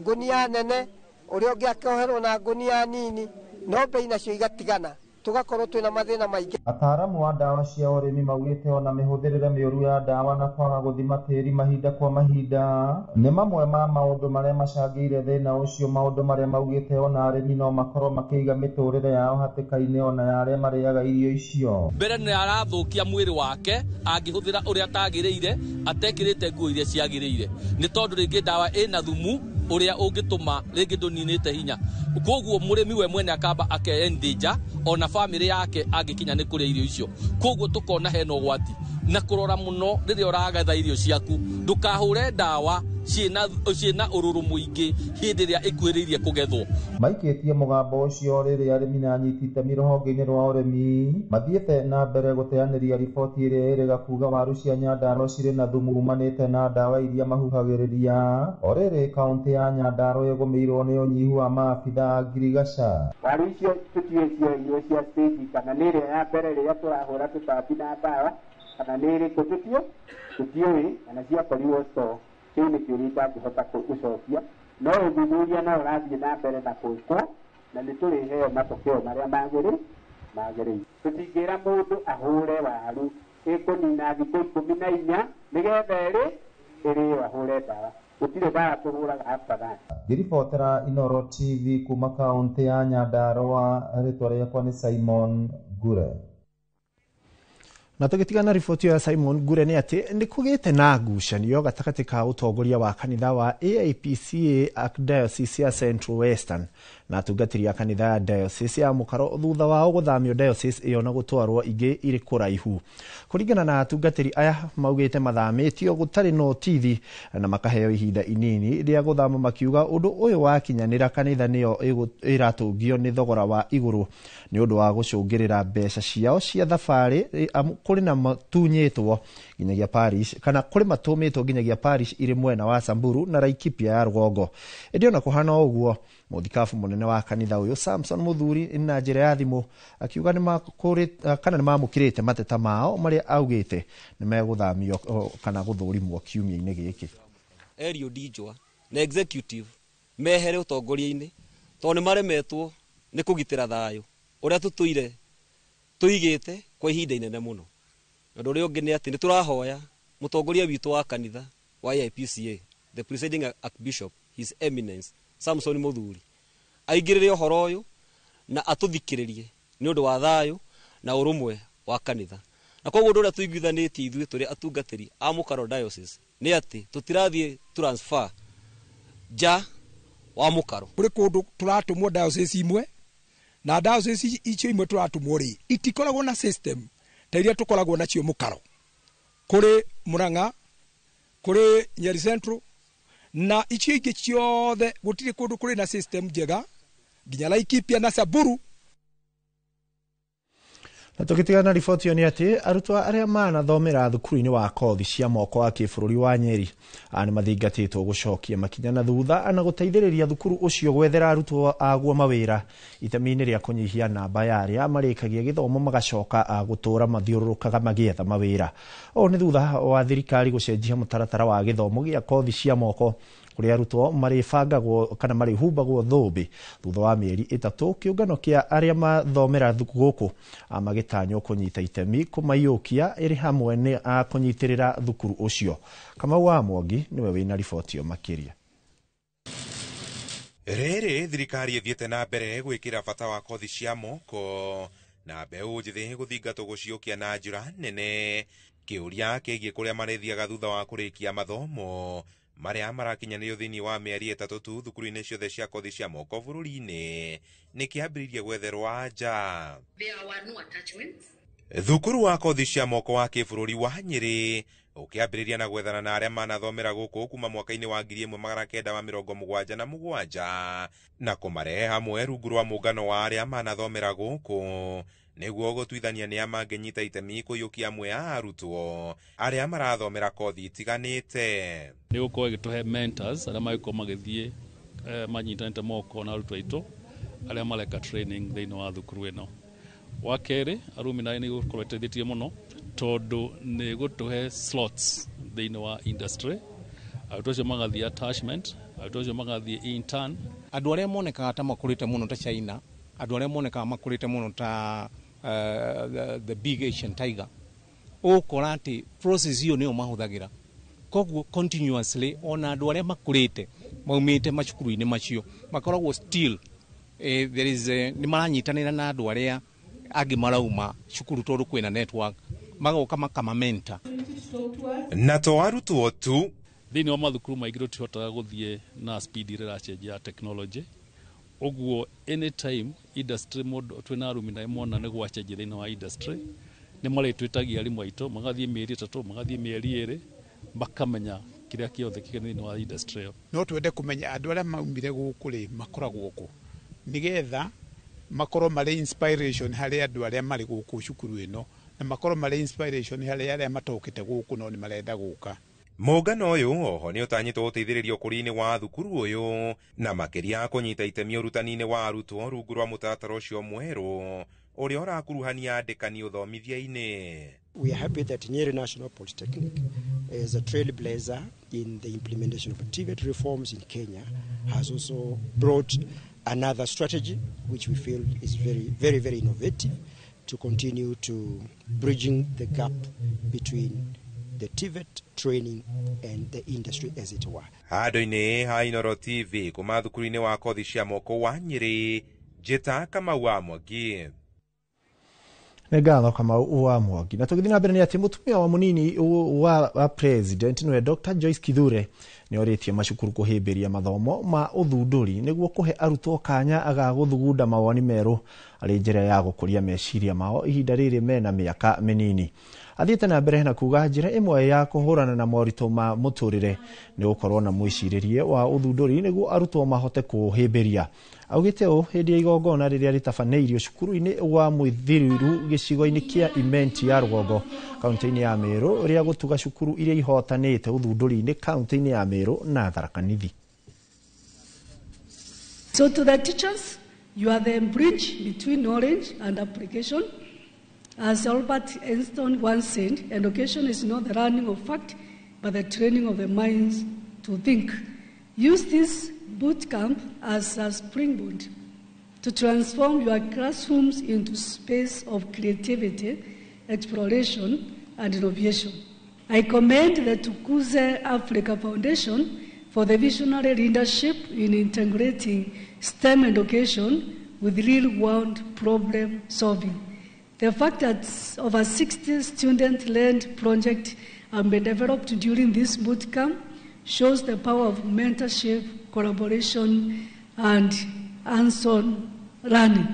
ngũnia nene ũrĩa ũngĩ akoherwo na ngũnia nini no bei nacio igatigana tugakorwo twina mathina maingi. Ataaramu a ndawa cia ũrĩmi maugĩte ona mĩhũthĩrĩre mĩũru ya ndawa na kwaga gũthima tĩri mahinda kwa mahinda nĩ mamwe ma maũndũ marĩa macangĩire thĩna ũcio, maũndũ marĩa maugĩte ona arĩmi no makorwo makĩiga mĩtũrĩre yao hatĩka-inĩ ona ya arĩa marĩaga irio icio. Mbere nĩ arathũkia mwĩrĩ wake angĩhũthĩra ũrĩa atagĩrĩire atekĩrĩte nguo iria ciagĩrĩire nĩ tondũ rĩngĩ ndawa ĩna thumu ũrĩa ũngĩtũma rĩngĩ ndũninĩte hinya, koguo mũrĩmi we mwene akamba akeendanger ona famĩlĩ yake angĩkinya nĩ kũrĩa irio icio, koguo tũkona hena ũgwati na kũrora mũno rĩrĩa ũragetha irio ciaku ndũkahũre ndawa ciĩna ũrũrũ mũingĩ hĩndĩ ĩrĩa ĩkuhĩrĩirie kũgethwo. Maikĩtie mũgambo ũcio rĩrĩa arĩmi na anyiti itemi rũhonge-inĩ rwa ũrĩmi mathiĩte na mbere gũteanĩria riboti ĩrĩa ĩrĩga kuga waru cia Nyandarua cirĩ na thumu umanĩte na ndawa iria mahuhagĩrĩria. O rĩrĩ kaunti ya Nyandarua ĩgũmĩirwo nĩ ũnyihu wa maabitha a ngirigaca. Waru icio tũtiũĩ cioirwo cia stage kana nĩ ĩrĩa ya mbere rĩrĩa tũrahũra tũtambi na ndawa kana nĩ ĩrĩkũ tũtiũĩ kana ciakorirwo store. Kĩu nĩ kĩũria itangĩhota gũcokia, no ũthuthuria no ũrathiĩ na mbere na gwĩkwo na nĩ tũrĩheo matokeo marĩa magĩrĩire. Tũtingĩra mũndũ ahũre waru ĩkũnina thikũ 14 nĩgetha ĩrĩo ahũre ndawa. Gũtirĩ ndawa tũhũraga after that. Ngĩribotera Inooro TV kuma kaunti ya Nyandarua, rĩtwa rĩakwa nĩ Simon Ngure. Na tũgĩtigana riboti ya Simon Ngure nĩ atĩ nĩ kũgĩte na ngucanio gatagatĩ ka ũtongoria wa kanitha wa AIPCA Archdiocese ya Central Western na atungatĩri a kanitha ya Diocese ya Mũkaro thutha wao gũthamio diocese ĩyo na gũtwarwo ingĩ irĩ kũraihu. Kũringana na atungatĩri aya maugĩte mathamĩtio gũtarĩ na ũtithi na makaheo ihinda inini rĩa gũthama, makiuga ũndũ ũyũ wakinyanĩra kanitha nĩyo ĩratũngio nĩ thogora wa igũrũ nĩ ũndũ wa gũcũngĩrĩra mbeca ciao cia thabarĩ kũrĩ na matunyĩtwo nginyagia parish kana kũrĩ matũmĩtwo nginyagia parish irĩ mwena wa Samburu na Laikipia ya rũgongo. Ĩndĩ ona kũhana ũguo mũthikabu mũnene wa kanitha ũyũ Samson Muthuri na njĩra ya thimũ akiuga kana nĩ mamũkĩrĩte mateta mao marĩa augĩte nĩ megũthamio kana gũthũrimwo kiumia-inĩ gĩkĩ. Eliud Njua na executive mehere ũtongoria-inĩ tondũ nĩ maremetwo Nĩ kũgitĩra thayũ ũrĩa tũtũire tũigĩte kwa ihinda inene mũno. Ũndũ ũrĩa ũngĩ nĩ atĩ nĩ tũrahoya mũtongoria witũ wa kanitha wa AIPCA, the presiding archbishop, His Eminence Samson Muthuri, aingĩrĩre ũhoro ũyũ na atũthikĩrĩrie nĩ ũndũ wa thayũ na ũrũmwe wa kanitha. Na koguo ũndũ ũrĩa tũiguithanĩtie ithuĩ tũrĩ atungatĩri a Mũkaro Diocese nĩ atĩ tũtirathiĩ transfer nja wa Mũkaro. Kũrĩ kũndũ tũratũmwo diocese imwe na diocese icio imwe tũratũmwo rĩ itikoragwo na system ta iria tũkoragwo nacio Mũkaro. Kũrĩ Murang'a, kũrĩ Nyeri Central na icio ingĩ ciothe gũtirĩ kũndũ kũrĩ na system njega nginya Laikipia na Samburu. Na tũgĩtigana na riboti ĩyo nĩ atĩ arutwo arĩa manathomera thukuru-inĩ wa kothi cia moko wa kĩbũrũri wa Nyeri nĩ mathingatĩtwo gũcokia makinya na thutha na gũteithĩrĩria thukuru ũcio gwethera arutwo aguo mawĩra itemi-inĩ rĩa kũnyihia namba ya arĩa marĩkagia gĩthomo magacoka gũtũra mathiũrũrũkaga magĩetha mawĩra. Ũũ nĩ thutha wa thirikari gũcenjia mũtaratara wa gĩthomo gĩa kothi cia moko kũrĩa arutwo marĩbangagwo kana marĩhumbagwo thũmbĩ thutha wa mĩeri 3. Kĩũngano kĩa arĩa mathomera gũkũ magĩtanywo kũnyita itemi kũmaiyũkia ĩrĩ hamwe nĩ kũnyitĩrĩra thukuru ũcio. Kamau wa Mwangi nĩwe wĩna riboti ĩyo makĩria. Rĩrĩ thirikari ĩthiĩte na mbere gwĩkĩra bata wa kothi cia moko na mbeũ njĩthĩ gũthingatwo gũciũkia na njĩra nene. Kĩũria kĩgiĩ kũrĩa marĩthiaga thutha wa kũrĩkia mathomo marĩa marakinyanĩrio thĩinĩ wa mĩeri 3 tu thukuru-inĩ ciothe cia kothi cia moko bũrũri-inĩ nĩ kĩambĩrĩirie gwetherwo anja. Thukuru wa kothi cia moko wa kĩbũrũri wa Nyeri ũkĩambĩrĩria na gwethana na arĩa manathomera gũkũ kuma mwaka-inĩ wa 1977 na kũmarehe hamwe rungu rwa mũngano wa arĩa manathomera gũkũ nĩguo gũtuithania nĩa mangĩnyita itemi kũiyũkia amwe a arutwo arĩa marathomera kothi itiganĩte. Nĩ gũkorwo ĩgĩtũhe mentors arĩa magĩkorwo magĩthiĩ manyitanĩte moko na arutwo aitũ arĩa mareka training thĩinĩ wa thukuru ĩno. Wa kerĩ, alumni nĩ gũkorwo ĩteithĩtie mũno tondũ nĩ gũtũhe slots thĩinĩ wa industry. Arutwo acio magathiĩ attachment, arutwo acio magathiĩ intern. Andũ arĩa monekaga ta makũrĩte mũno ta China, andũ arĩa monekaga makũrĩte mũno ta the big Asian tiger, ũgũkora atĩ process ĩyo nĩyo mahũthagĩra. Koguo continuously ona andũ arĩa makũrĩte maumĩte macukuru-inĩ macio makoragwo still there is nĩ maranyitanĩra na andũ arĩa angĩ marauma cukuru tondũ kwĩna network, magoka makamamenta. Na to arutwo tu thĩinĩ wa mathukuru maingĩ tũtihotaga gũthiĩ na speed ĩrĩa ĩracenjia ya technology. Ũguo anytime industry mũndũ twĩna alumni mona nĩ gwacenjia thĩinĩ wa industry nĩ marĩtwĩtagia arimũ aitũ magathiĩ mĩeri 3 magathiĩ mĩeri 2 makamenya kĩrĩa kĩothe kĩrĩ thĩinĩ wa industry ĩyo. No twende kũmenya andũ arĩa maumire gũkũ rĩ makoragwo kũ nĩgetha makorwo marĩ inspiration harĩ andũ arĩa marĩ gũkũ cukuru ĩno na makorwo marĩ inspiration harĩ arĩa matokĩte gũkũ no nĩ marenda gũka. Mũngano ũyũ oho nĩ ũtanyĩtwo gũteithĩrĩria ũkũria-inĩ wa thukuru ũyũ na makĩria kũnyita itemi ũrutani-inĩ wa arutwo rungu rwa mũtaratara ũcio mwerũ ũrĩa ũrakuruhania andĩkani ũthomithia-inĩ. We are happy that Nyeri National Polytechnic is a trailblazer in the implementation of TVET reforms in Kenya, has also brought another strategy which we feel is very, very, very innovative to continue to bridging the gap between the TVET training and the industry as it were. Handũ-inĩ ha Inooro TV kuma thukuru-inĩ wa kothi cia moko wa Nyeri, Njĩta Kamau wa Mwangi. Nĩ ngatho Kamau wa Mwangi. Na tũgĩthiĩ na mbere nĩ atĩ mũtumia wa mũnini wa president nĩwe Dr. Joyce Kithure nĩ orĩtie macukuru kũhĩmbĩria mathomo ma ũthundũri nĩguo kũhe arutwo kanya ga gũthugunda mawoni merũ arĩ njĩra ya gũkũria meciria mao ihinda rĩrĩ mena mĩaka mĩnini. Athiĩte na mbere na kuga njĩra ĩmwe ya kũhũrana na moritũ ma mũtũrĩre nĩ gũkorwo na mwĩcirĩrie wa ũthundũri nĩguo arutwo mahote kũhĩmbĩria. Augĩte ũũ hĩndĩ ya igongona rĩrĩa rĩtabanĩirio cukuru-inĩ wa Mwithiriru gĩcigo-inĩ kĩa Imenti ya Rũgongo kaunti-inĩ ya Meru rĩa gũtuga cukuru iria ihotanĩte ũthundũri-inĩ kaunti-inĩ ya Meru na Tharaka Nithi. So to the teachers, you are the bridge between knowledge and application. As Albert Einstein once said, education is not the learning of fact, but the training of the minds to think. Use this boot camp as a springboard to transform your classrooms into space of creativity, exploration, and innovation. I commend the Tukuze Africa Foundation for the visionary leadership in integrating STEM education with real-world problem solving. The fact that over 60 student-led projects have been developed during this bootcamp shows the power of mentorship, collaboration, and hands-on learning.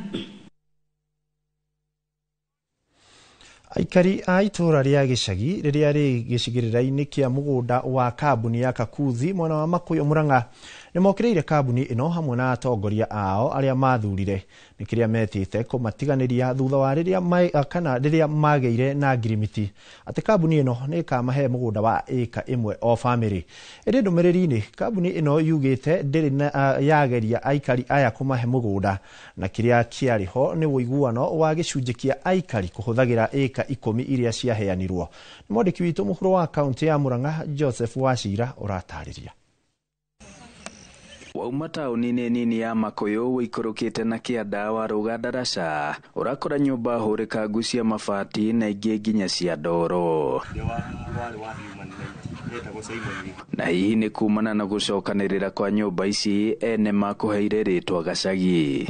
Aikari a itũũra rĩa gĩcagi rĩrĩa rĩ gĩcigĩrĩra-inĩ kĩa mũgũnda wa kambuni ya Kakuzi mwena wa Makuyu Murang'a nĩmokĩrĩire kambuni ĩno hamwe na atongoria ao arĩa mathurire nĩ kĩrĩa metĩte kũmatiganĩria thutha wa rĩrĩa kana rĩrĩa magĩire na ngirimiti atĩ kambuni ĩno nĩ ĩkamahe mũgũnda wa ĩka ĩmwe o bamĩrĩ. Ĩndĩ ndũmĩrĩri-inĩ kambuni ĩno yugĩte ndĩrĩ yageria aikari aya kũmahe mũgũnda na kĩrĩa kĩarĩ ho nĩ ũiguano wa gĩcunjĩ kĩa aikari kũhũthagĩra ĩka 10 iria ciaheanirwo. Nĩ mwandĩki witũ mũhuro wa kaunti ya Murang'a Joseph Wachira ũratarĩria. Wauma taũni-inĩ nini ya Makuyu ũikũrũkĩte na kĩanda wa rũga ndaraca ũrakora nyũmba hũrĩkangu cia mabati na ingĩ nginya cia ndoro na hihi nĩ kumana na gũcokanĩrĩra kwa nyũmba ici ene makũheire rĩtwa gacagi.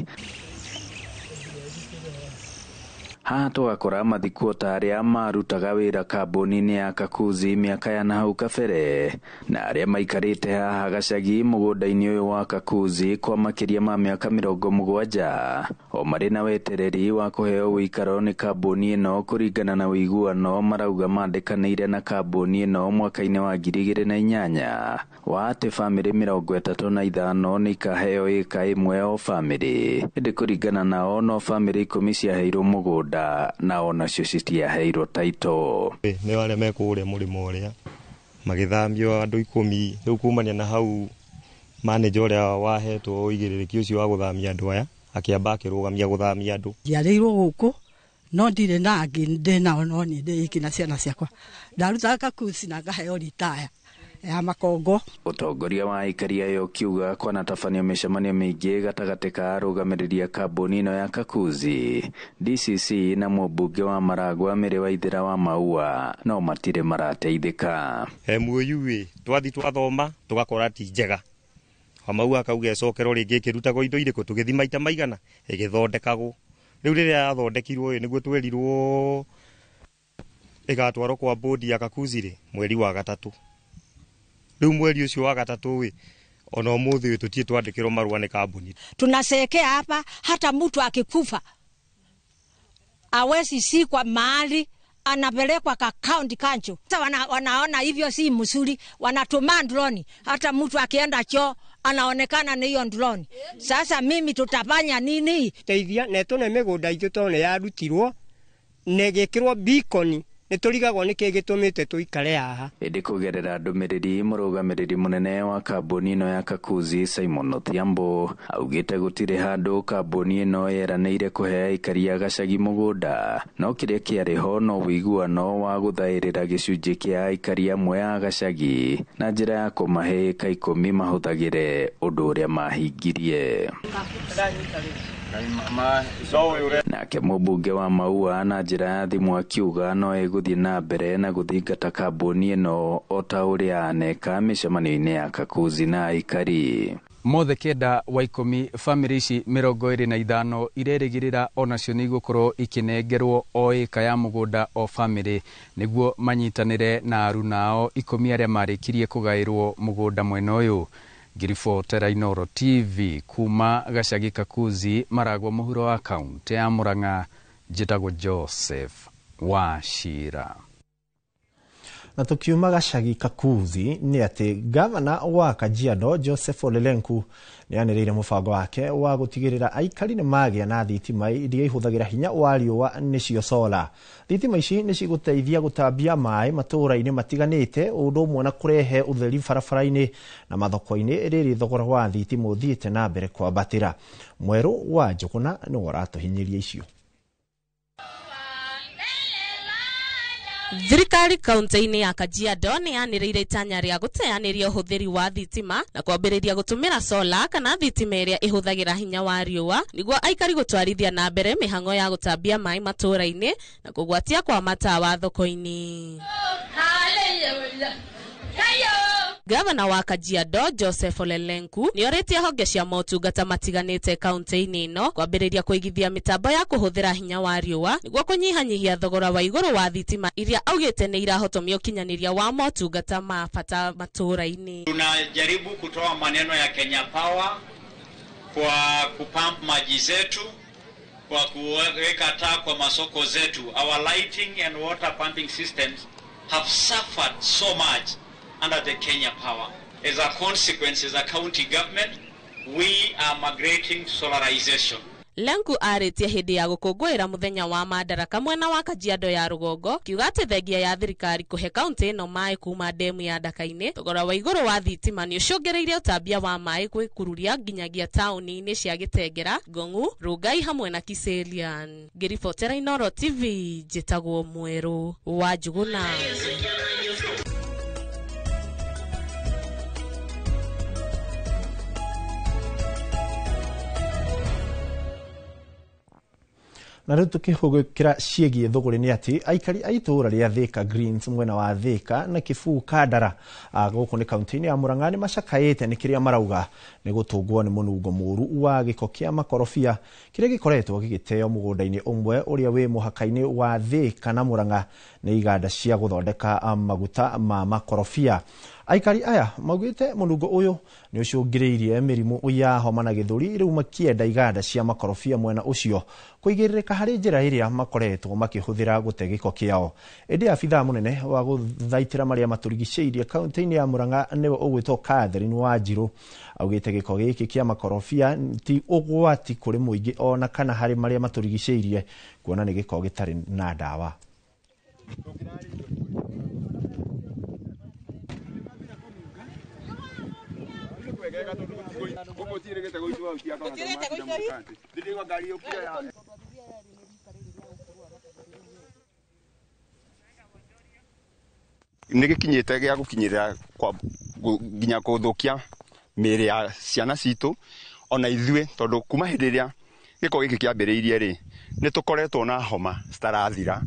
Haha tũgakora mathikuota arĩa marutaga wĩra kambuni-inĩ ya Kakuzi mĩaka ya nahau kabere na arĩa maikarĩte haha gacagi mũgũnda-inĩ ũyũ wa Kakuzi kwa makĩria ma mĩaka 70 o marĩ na wetereri wa kũheo ũikaro nĩ kambuni ĩno kũringana na ũiguano marauga mandĩkanĩire na kambuni ĩno mwaka-inĩ wa 2008 wa atĩ bamĩrĩ 35 nĩ ikaheo ĩka ĩmwe o bamĩrĩ ĩndĩ kũringana nao no bamĩrĩ 10 ciaheirwo mũgũnda na onacio citiaheirwo taito. Nĩ arĩa mekũrĩa mũrĩmo ũrĩa magĩthamio andũ 10 rĩu kumania na hau manager ũrĩa wahetwo ũigĩrĩrĩki ũcio wa gũthamia andũ aya akĩamba akĩrũgamia gũthamia andũ. Njiarĩirwo gũkũ no ndirĩ na angĩ ndĩ nao no niĩ ndĩ iki na ciana ciakwa ndarutaga Kakuzi na ngaheo ritaya ya makongo. Ũtongoria wa aikari ayo ũkiuga kwanatabanio mĩcemanio mĩingĩ gatagatĩ ka arũgamĩrĩri a kambuni ĩno ya Kakuzi, DCC na mũmbunge wa Maragwa Mĩrĩ Waithera wa Maua no matirĩ marateithĩka. MOU ĩ twathi twathoma tũgakora ti njega wa Maua akauga ĩcokerwo rĩngĩ ĩkĩrutagwo indo irĩkũ tũgĩthi maita maigana ĩgĩthondekagwo rĩu rĩrĩa yathondekirwo ĩ nĩguo twerirwo ĩgatwarwo kwa bodi ya Kakuzi rĩ mweri wa 3. Rĩu mweri ũcio wa 3 ĩ ona ũmũthĩ ũyũ tũtirĩ twandĩkĩrwo marũa nĩ kambuni. Tunasekea hapa hata mtu akikufa awezi sikwa mahali anapelekwa ka county kancho. Sasa wanaona hivyo si mzuri, wanatuma drone. Hata mtu akienda choo anaonekana ni hiyo drone. Sasa mimi tutafanya nini? Teithia neto na mĩgũnda itũ tondũ nĩ yarutirwo na ĩgĩkĩrwo beacon nĩtũrigagwo nĩkĩ gĩtũmĩte tũikare haha. Ĩndĩ kũgerera ndũmĩrĩri mũrũgamĩrĩri mũnene wa kambuni ĩno ya Kakuzi Simon Odhiambo augĩte gũtirĩ handũ kambuni ĩno yeranĩire kũhe aikari a gacagi mũgũnda no kĩrĩa kĩarĩ ho no ũiguano wa gũthaĩrĩra gĩcunjĩ kĩa aikari amwe a gacagi na njĩra ya kũmahe ĩka 10 mahũthagĩre ũndũ ũrĩa mahingirie. Nake mũmbunge wa Maua na njĩra ya thimũ akiuga no ĩgũthiĩ na mbere na gũthingata kambuni ĩno o ta ũrĩa aneka mĩcemanio-inĩ ya Kakuzi na aikari. Mothe 9 wa 10 bamĩrĩ ici 25 irerĩgĩrĩra onacio nĩ igũkorwo ikĩnengerwo o ĩka ya mũgũnda o bamĩrĩ nĩguo manyitanĩre na aruna ao 10 arĩa marĩkirie kũgaĩrwo mũgũnda mwena ũyũ. Ngiribotera Inooro TV kuma gacagi Kakuzi Maragwa mũhuro wa kaunti ya Murang'a njĩtagwo Joseph Wachira. Na tukiuma gacagi Kakuzi nĩ atĩ gavana wa Kajiado Joseph Ole Lenku nĩ anĩrĩire mũbango wake wa gũtigĩrĩra aikari nĩ magĩa na thitima iria ihũthagĩra hinya wa riũa nĩcio solar. Thitima ici nĩ cigũteithia gũtambia maĩ matũũra-inĩ matiganĩte ũndũ ũmwe na kũrehe ũtheri barabara-inĩ na mathoko-inĩ rĩrĩ thogora wa thitima ũthiĩte na mbere kwambatĩra. Mwerũ wa Njũgũna nĩwe ũratũhinyĩria icio. Thirikari kaunti-inĩ ya Kajiado nĩ yanĩrĩire itanya rĩa gũteanĩria ũhũthĩri wa thitima na kwambĩrĩria gũtũmĩra sola kana thitima ĩrĩa ĩhũthagĩra hinya wa riũa nĩguo aikari gũtwarithia na mbere mĩhang'o ya gũtambia maĩ matũũra-inĩ na kũgwatia kwa matawa thoko-inĩ. Gavana wa Kajiado Joseph Ole Lenku nĩorĩtie honge cia motungata matiganĩte kaunti-inĩ ĩno kwambĩrĩria kũigithia mĩtambo ya kũhũthĩra hinya wa riũa nĩguo kũnyihanyihia thogora wa igũrũ wa thitima iria augĩte nĩ irahotomia ũkinyanĩria wa motungata ma bata matũũra-inĩ. Tunajaribu kutoa maneno ya Kenya Power kwa kupump maji zetu, kwa kuweka taa kwa masoko zetu. Our lighting and water pumping systems have suffered so much under the Kenya Power. As a consequence, as a county government, we are migrating to solarization. Lenku arĩtie hĩndĩ ya gũkũngũĩra mũthenya wa Madaraka mwena wa Kajiado ya rũgongo kiuga atĩ thengia ya thirikari kũhe kaunti ĩno maĩ kuma ndemu ya Ndaka-inĩ, thogora wa igũrũ wa thitima nĩ ũcũngĩrĩirie ũtambia wa maĩ gwĩkururia nginyagia taũni-inĩ cia Gĩtengera, Ngong'u, Rongai hamwe na Kiserian. Ngĩribotera Inooro TV njĩtagwo Mwerũ wa Njuguna. Na rĩu tũkĩhũgũkĩra ciĩgiĩ thũgũrĩ nĩ atĩ aikari a itũũra rĩa Thika Greens mwena wa Thika na Kibuu Kandara gũkũ nĩ kaunti-inĩ ya Murang'a nĩ macakaĩte nĩ kĩrĩa marauga nĩ gũtũngwo nĩ mũnungo mũru wa gĩko kĩa makorobia kĩrĩa gĩkoretwo gĩgĩteo mũgũnda-inĩ ũmwe ũrĩa wĩ mũhaka-inĩ wa Thika na Murang'a nĩ iganda cia gũthondeka maguta ma makorobia. Aikari aya maugĩte mũnungo ũyũ nĩ ũcũngĩrĩirie mĩrimũ ya homa na gĩthũri rĩu makĩenda iganda cia makorobia mwena ũcio kũigĩrĩrĩka harĩ njĩra ĩrĩa makoretwo makĩhũthĩra gũte gĩko kĩao. Ĩndĩ abithaa mũnene wa gũthaitĩra marĩa matũrigicĩirie kaunti-inĩ ya Murang'a nĩwe ũgwĩtwo Catherine Wanjirũ augĩte gĩko gĩkĩ kĩa makorobia ti ũgwati kũrĩ mũingĩ ona kana harĩ marĩa matũrigicĩirie kuona nĩ gĩko gĩtarĩ na ndawa. Nĩ gĩkinyĩte gĩa gũkinyĩrĩra nginya gũthũkia mĩĩrĩ ya ciana citũ ona ithuĩ, tondũ kuma hĩndĩ ĩrĩa gĩko gĩkĩ kĩambĩrĩirie rĩ, nĩ tũkoretwo na homa citarathira,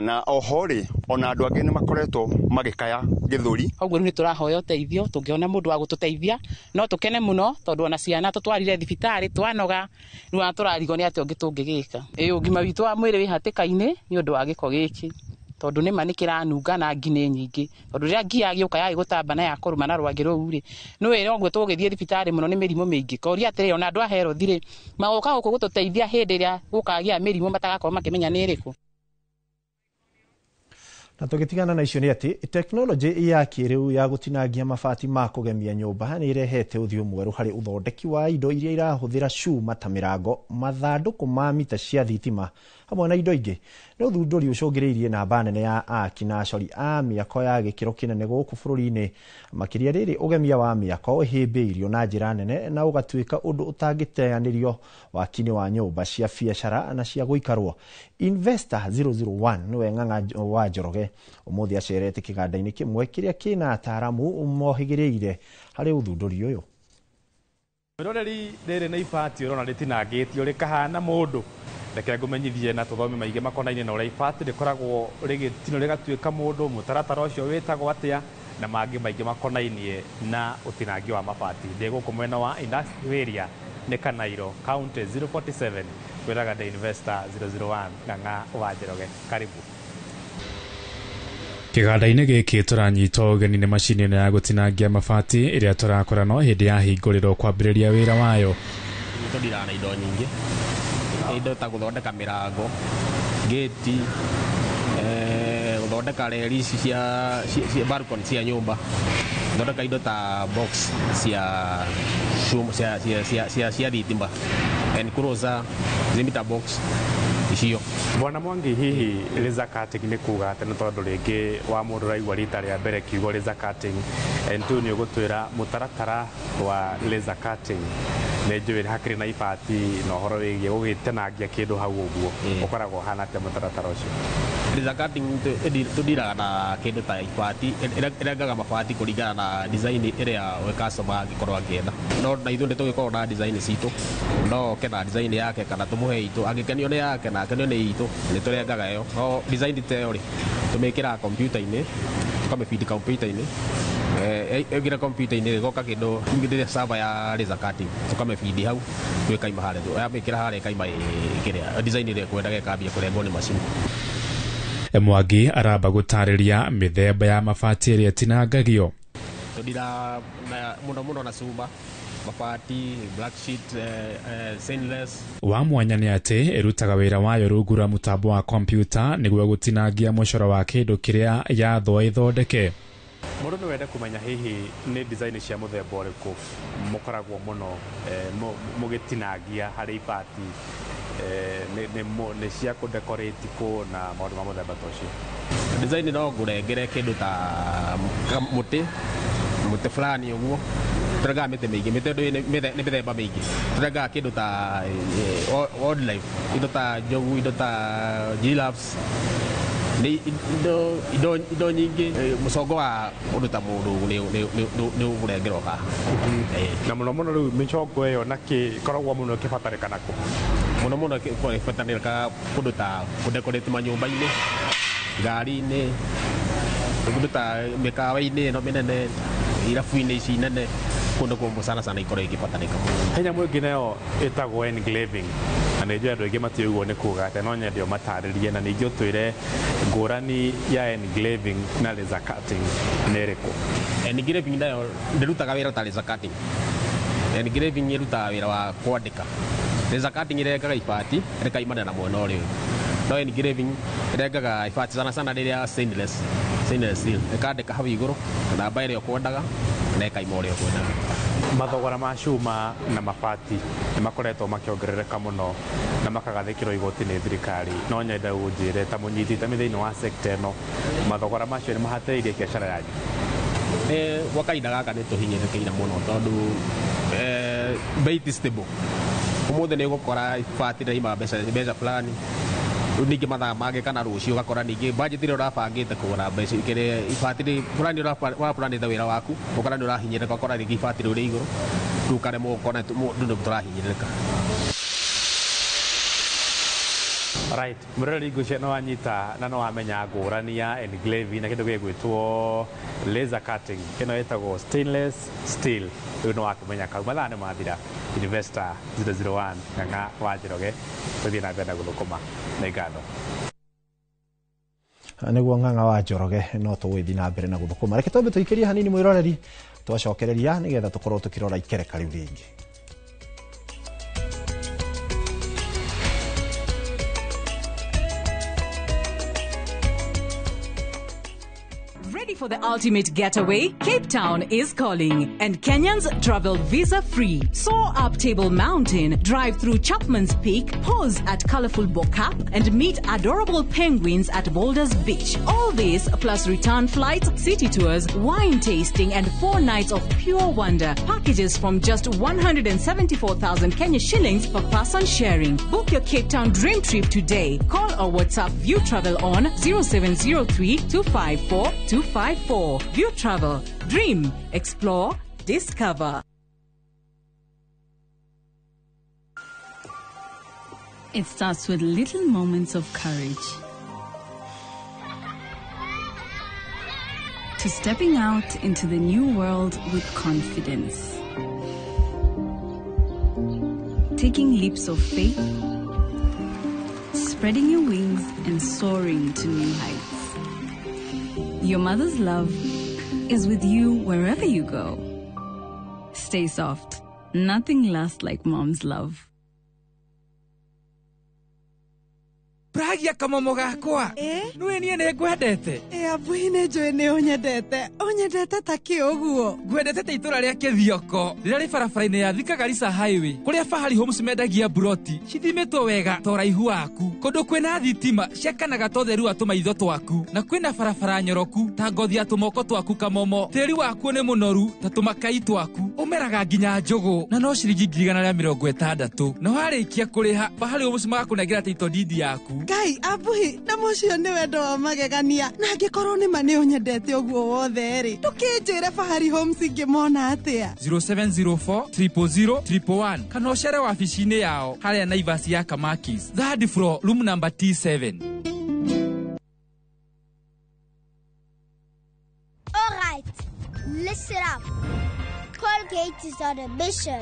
na oho rĩ, ona andũ angĩ nĩ makoretwo magĩkaya gĩthũri. Koguo rĩu nĩ tũrahoya ũteithio, tũngĩona mũndũ wa gũtũteithia no tũkene mũno, tondũ ona ciana tũtwarire thibitarĩ twanoga, rĩu ona tũrarigwo nĩ atĩa ũngĩ tũngĩgĩka. Ĩ ũgima witũ wa mwĩrĩ wĩ hatĩka-inĩ nĩ ũndũ wa gĩko gĩkĩ, tondũ nĩma nĩ kĩranunga na ngi nĩ nyingĩ, tondũ rĩrĩa ngi yagĩũka yagĩgũtamba na yakũrũma na rwagĩ rũu rĩ, nĩwĩra ũguo tũgũgĩthiĩ thibitarĩ mũno nĩ mĩrimũ mĩingĩ. Koria atĩrĩrĩ, ona andũ a health rĩ, magoka gũkũ gũtũteithia hĩndĩ ĩrĩa gũkagĩa mĩrimũ matagakorwo makĩmenya nĩ ĩrĩkũ. Na tũgĩtigana na icio nĩ atĩ tekinoronjĩ ya kĩrĩu ya gũtinangia mabati ma kũgemia nyũmba nĩ ĩrehete ũthiũ mwerũ harĩ ũthondeki wa indo iria irahũthĩra cuma ta mĩrango, mathandũkũ ma mita cia thitima hamwe na indo ingĩ. Nĩ ũthundũri ũcũngĩrĩirie namba nene ya aki na acori a mĩako ya gĩkĩro kĩnene gũkũ bũrũri-inĩ, makĩria rĩrĩ ũgemia wa mĩako ũhĩmbĩirio na njĩra nene na ũgatuĩka ũndũ ũtangĩteanĩrio waki-inĩ wa nyũmba cia biacara na cia gũikarwo. Investor 001 nĩwe Ng'ang'a wa Njoroge ũmũthĩ acerete kĩganda-inĩ kĩmwe kĩrĩa kĩna ataaramu mohĩgĩrĩire harĩ ũthundũri ũyũ. Mwĩroreri, rĩrĩ nĩ ibati ũrona rĩtinangĩtio rĩkahana mũndũ. Reke ngũmenyithie na tũthome maingĩ makonainie na ũrĩa ibati rĩkoragwo rĩgĩtinwo rĩgatuĩka mũndũ, mũtaratara ũcio wĩtagwo atĩa, na mangĩ maingĩ makonainie na ũtinangi wa mabati. Ndĩ gũkũ mwena wa industrial area nĩ Kanairo, county 047, kwĩraga The Investor 001 Ng'ang'a wa Njoroge. Karibu. Kĩganda-inĩ gĩkĩ tũranyita ũgeni nĩ macini ĩno ya gũtinangia mabati ĩrĩa tũrakora no hĩndĩ yahingũrĩrwo kwambĩrĩria wĩra wayo. Tũndiraga na indo nyingĩ, indo ta gũthondeka mĩrango, gĩti, gũthondeka reri ici cia balcony cia nyũmba, gũthondeka indo ta box cia cia thitima, enclosure, meter box icio. Bwana Mwangi, hihi laser cutting nĩ kuga atĩ nĩ tondũ rĩngĩ wa mũndũ ũraigua rita rĩa mbere kiugo laser cutting, nĩ ũgũtwĩra mũtaratara wa laser cutting Nĩ njũĩ hakĩrĩ na ibati na ũhoro wĩgiĩ gũgĩtenangia kĩndũ hau ũguo, ũkoragwo ũhana atĩa mũtaratara ũcio? Laser cutting tũdiraga na kĩndũ ta ibati, ĩrengaga mabati kũringana na design ĩrĩa we customer angĩkorwo akĩenda. No na ithuĩ nĩ tũgĩkoragwo na design citũ, no oke na design yake kana tũmũhe itũ, angĩkenio nĩ yake na akenio nĩ itũ, nĩ tũrengaga ĩyo. No design ta ĩyo rĩ, tũmĩkĩraga kompiuta-inĩ, tũkamĩbidi kompiuta-inĩ, ĩngĩra kompiuta-inĩ ĩgoka kĩndũ ndĩrĩa server ya laser cutting, tũkamĩbidi hau, rĩu ĩkaima harĩa, yamĩkĩra harĩa ĩkaima kĩrĩa design ĩrĩa ĩkwendaga ĩkambia kũrengwo nĩ macini. Mwangi aramba gũtarĩria mĩthemba ya mabati ĩrĩa ĩtinangagio. Tũdira na mũno mũno na cuma, mabati, black sheet, stainless. Wa mwanya nĩ atĩ ĩrutaga wĩra wayo rungu rwa mũtambo wa kompyuta nĩguo gũtinangia mũcoro wa kĩndũ kĩrĩa yathwo ĩthondeke. Mũndũ no wende kũmenya hihi nĩ design cia mũthemba ũrĩkũ mũkoragwo mũno mũgĩtinangia harĩ ibati, nĩ cia kũ-decorate kũ na maũndũ ma mũthemba ta ũcio. Design no ngũrengere kĩndũ ta mũtĩ, mũtĩ fulani ũguo, tũrengaga mĩtĩ mĩingĩ, mĩtĩ nĩ mĩthemba mĩingĩ, tũrengaga kĩndũ ta wildlife, indo ta njogu, indo ta giraffes, nĩ indo nyingĩ, mũcongo wa ũndũ ta mũndũ nĩ ũkũrengerwo haha. Na mũno mũno rĩu mĩcongo ĩyo nakĩ ĩkoragwo mũno ĩkĩbatarĩkana kũ? Mũno mũno ĩkoragwo ĩgĩbatarĩka kũndũ ta kũdecorate manyũmba-inĩ, ngari-inĩ, kũndũ ta mĩkawa-inĩ ĩno mĩnene, irabu-inĩ ici nene, kũndũ kũmũ sana sana ikoragwo igĩbatarĩka. He nyamũ ĩngĩ nayo ĩtagwo engraving, na nĩ njũĩ andũ aingĩ matiũĩ ũguo nĩ kuga atĩa, no nyende ũmatarĩrie na ningĩ ũtwĩre ngũrani ya engraving na laser cutting nĩ ĩrĩkũ. Engraving nayo ndĩrutaga wĩra ta laser cutting. Engraving ĩrutaga wĩra wa kwandĩka. Laser cutting ĩrengaga ibati rĩkaimana na mwena ũrĩa ũngĩ. No engraving ĩrengaga ibati sana sana rĩrĩa stainless steel, ĩkandĩka hau igũrũ namba ĩrĩa ũkwendaga na ĩkaima ũrĩa ũkwendaga. Mathogora ma cuma na mabati nĩ makoretwo makĩongerereka mũno na makagathĩkĩrwo igoti nĩ thirikari. No nyende ũnjĩre ta mũnyiti itemi thĩinĩ wa sector ĩno, mathogora macio nĩ mahatĩrĩirie biacara yanyu? Gwa kahinda gaka nĩ tũhinyĩrĩrĩkĩire mũno tondũ bei ti stable. Ũmũthĩ nĩ ũgũkora ibati rĩraima mbeca fulani, rĩu ningĩ mathaa mangĩ kana rũciũ ũgakora ningĩ budget ĩrĩa ũrabangĩte kũgũra mbeca kĩrĩa ibati fulani ũraplanĩte wĩra waku, ũkora nĩ ũrahinyĩrĩrĩka, ũkora rĩngĩ ibati rĩu rĩ igũrũ, rĩu ũkaremwo ũkona nĩ tũrahinyĩrĩrĩka. Right, mũroreri ngũcia no wanyita na no wamenya ngũrani ya engraving na kĩndũ gĩgwĩtwo laser cutting, ĩno ĩtagwo stainless steel. Rĩu no wakĩmenya kau mathaa nĩ mathira. Investor 001 Ng'ang'a wa Njoroge tũthiĩ na mbere na gũthũkũma. Nĩ ngatho. Nĩguo Ng'ang'a wa Njoroge no tũgũgĩthiĩ na mbere na gũthũkũma. Reke twambe tũikĩrie hanini mwĩroreri, twacokereria nĩgetha tũkorwo tũkĩrora ikereka rĩu rĩngĩ. For the ultimate getaway, Cape Town is calling, and Kenyans travel visa-free. Soar up Table Mountain, drive through Chapman's Peak, pause at colorful Bo-Kaap, and meet adorable penguins at Boulders Beach. All this plus return flights, city tours, wine tasting, and 4 nights of pure wonder. Packages from just 174,000 Kenya shillings per person sharing. Book your Cape Town dream trip today. Call or WhatsApp View Travel on 0703 254 254. View Travel. Dream, explore, discover. It starts with little moments of courage. To stepping out into the new world with confidence. Taking leaps of faith, spreading your wings and soaring to new heights. Your mother's love is with you wherever you go. Stay soft. Nothing lasts like mom's love. Pragia kamomo gakwa. Nĩũĩ niĩ nĩ ngwendete. Abuhi nĩ njũĩ nĩ ũnyendete. Ũnyendete ta kĩ ũguo? Ngwendete ta itũra rĩa Kĩthioko rĩrĩa rĩ barabara-inĩ ya Thika Garissa Highway, kũrĩa Fahari Homes mendagia mburoti cithimĩtwo wega ta ũraihu waku, kũndũ kwĩna thitima ciakanaga ta ũtheru wa tũmaitho twaku, na kwĩna barabara nyoroku ta ngothi ya tũmoko twaku kamomo. Tĩri wakuo nĩ mũnoru ta tũmakai twaku, ũmeraga nginya njũgũ, na no ciringi 160,000. Na warĩkia kũrĩha, Fahari Homes magakũnengera title deed yaku. Ngai abuhi, na mũcio nĩ wendo wa magegania. Na angĩkorwo nĩ ma nĩ ũnyendete ũguo wothe rĩ, ndũkĩnjĩre Fahari Homes ingĩmona atĩa? 0704 000 111 kana ũcere wabici-inĩ yao harĩa Naivas ya Kamakis, third floor, room number T7. All right, listen up. Colgate is on a mission.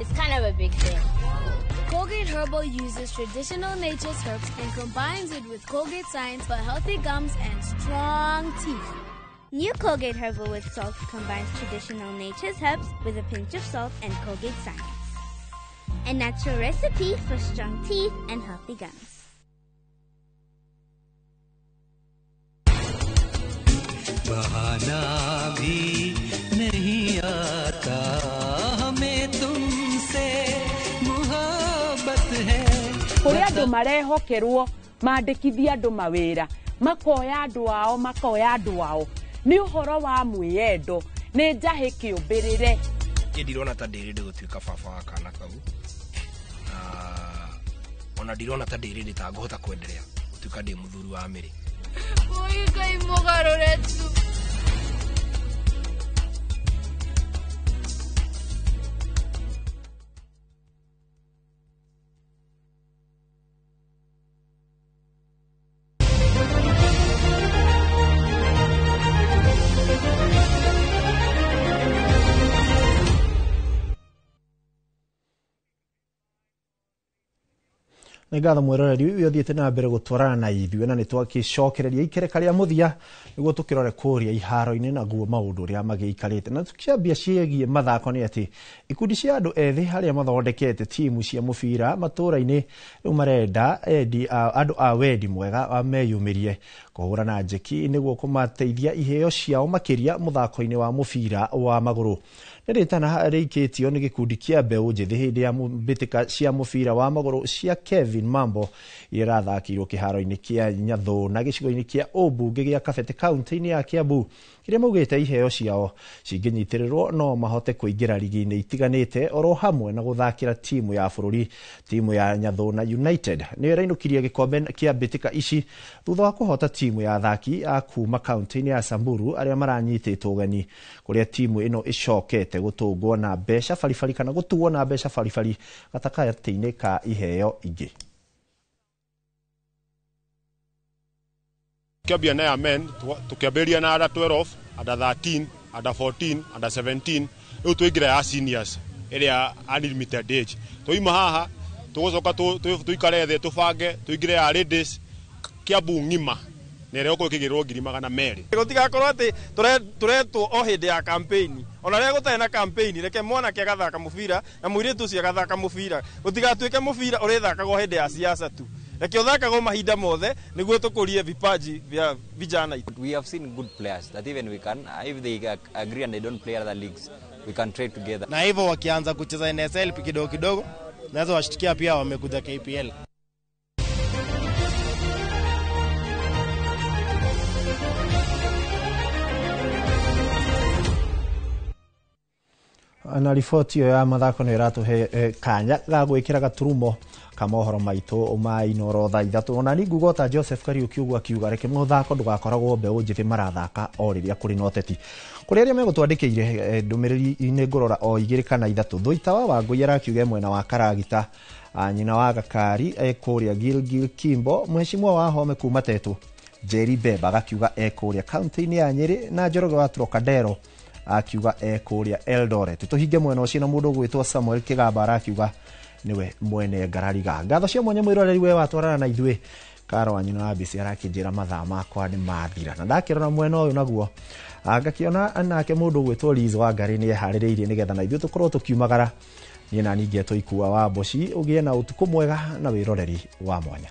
It's kind of a big thing. Colgate Herbal uses traditional nature's herbs and combines it with Colgate science for healthy gums and strong teeth. New Colgate Herbal with Salt combines traditional nature's herbs with a pinch of salt and Colgate science. A natural recipe for strong teeth and healthy gums. बहाना भी नहीं आता हमें तुमसे मोहब्बत है. Kũrĩ andũ marehokerwo mandĩkithie andũ mawĩra, makoya andũ ao, makoya andũ ao, nĩ ũhoro wa mwĩyendo, nĩ njahĩ kĩũmbĩrĩre. Niĩ ndirona ta ndĩ rĩndĩ gũtuĩka baba wa kana kau, na ona ndirona ta ndĩ rĩndĩ ta ngũhota kwenderea gũtuĩka ndĩ mũthuri wa Mĩrĩ. Oi Ngai mũgarũre tu. Nĩ ngatho mwĩroreri ũyũ ũthiĩte na mbere gũtwarana na ithuĩ, na nĩ twagĩcokereria ikereka rĩa mũthia nĩguo tũkĩrore kũrĩa iharo-inĩ naguo maũndũ ũrĩa magĩikarĩte. Na tũkĩambia ciĩgiĩ mathako nĩ atĩ ikundi cia andũ ethĩ arĩa mathondekete timu cia mũbira matũũra-inĩ rĩu marenda endi andũ a wendi mwega meyumĩrie kũhũrana njeki nĩguo kũmateithia iheo ciao makĩria mũthako-inĩ wa mũbira wa magũrũ. Nĩ rĩtana rĩikĩtio nĩ gĩkundi kĩa mbeũ njĩthĩ hĩndĩ ya mbĩtĩka cia mũbira wa magũrũ cia Kevin Mambo iria irathakĩirwo kĩharo-inĩ kĩa Nyathũ na gĩcigo-inĩ kĩa ũmbunge gĩa Kabete kaunti-inĩ ya Kiambu, kĩrĩa maugĩte iheo ciao cingĩnyitĩrĩrwo no mahote kũingĩra rigi-inĩ itiganĩte oro hamwe na gũthakĩra timu ya bũrũri. Timu ya Nyathũ na United nĩyo ĩrainũkirie gĩkombe kĩa mbĩtĩka ici thutha wa kũhota timu ya athaki a kuma kaunti-inĩ ya Samburu arĩa maranyitĩtwo ũgeni, kũrĩa timu ĩno ĩcokete gũtũngwo na mbeca baribari kana gũtuo na mbeca baribari gatagatĩ-inĩ ka iheo ingĩ. Tukiambia na ya men, tukiambĩrĩria na under 12, under 13, under 14, under 17, rĩu tũingĩra ya seniors ĩrĩa unlimited age. Twauma haha tũgũcoka tũikare thĩ tũbange tũingĩre ya ladies Kiambu ng'ima na ĩrĩa ĩgũkorwo ĩkĩgĩrwo 200,000. Gũtigakorwo atĩ tũretwo o hĩndĩ ya campaign, ona rĩrĩa gũtarĩ na campaign, reke mwanake agathaka mũbira na mũirĩtu ũcio agathaka mũbira. Gũtigatuĩke mũbira ũrĩthakagwo hĩndĩ ya siasa tu, reke ũthakagwo mahinda mothe nĩguo tũkũrie vipaji vya vijana. We have seen good players that even we can, if they agree and they don't play other leagues, we can trade together. Na hivyo wakianza kucheza NSL kidogo kidogo, naweza washtukia pia wamekuja KPL. Na riboti ĩyo ya mathako nĩ ĩratũhe kanya ga gwĩkĩra gaturumo ka mohoro maitũ ma Inooro thaa 3. Ona ni nguga ta Joseph Kariuki ũguo akiuga reke mũthako ndũgakoragwo mbeũ njĩthĩ marathaka o rĩrĩa kũrĩ na ũteti. Kũrĩ arĩa megũtwandĩkĩire ndũmĩrĩri-inĩ ngũrora o 2 kana 3. Thũita wa Wangũi arakiuga mwena wa Karagita, nyina wa Gakari ekũrĩa Gilgil Kimbo, mheshimiwa wa Home kuma Tetu Jerry Beba agakiuga ekũrĩa kaunti-inĩ ya Nyĩrĩ, na Njoroge wa Trocadero akiuga ekũrĩa Eldoret. Tũhinge mwena ũcio na mũndũ ũgwĩtwo Samuel Kĩgamba arakiuga niwe mwene ngarariga. Ngatho cia mwanya mwĩroreri we watwarana na ithuĩ. Karo wa nyina wa Bisi arakĩnjĩra mathaa makwa nĩ mathira, na ndakĩrora mwena ũyũ naguo ngakĩona nake mũndũ ũgwĩtwo Liz Wangari nĩ eharĩrĩirie nĩgetha na ithuĩ tũkorwo tũkiumagara. Niĩ na ningĩ etwo Ikua wa Mboci, ũgĩe na ũtukũ mwega na wĩroreri wa mwanya.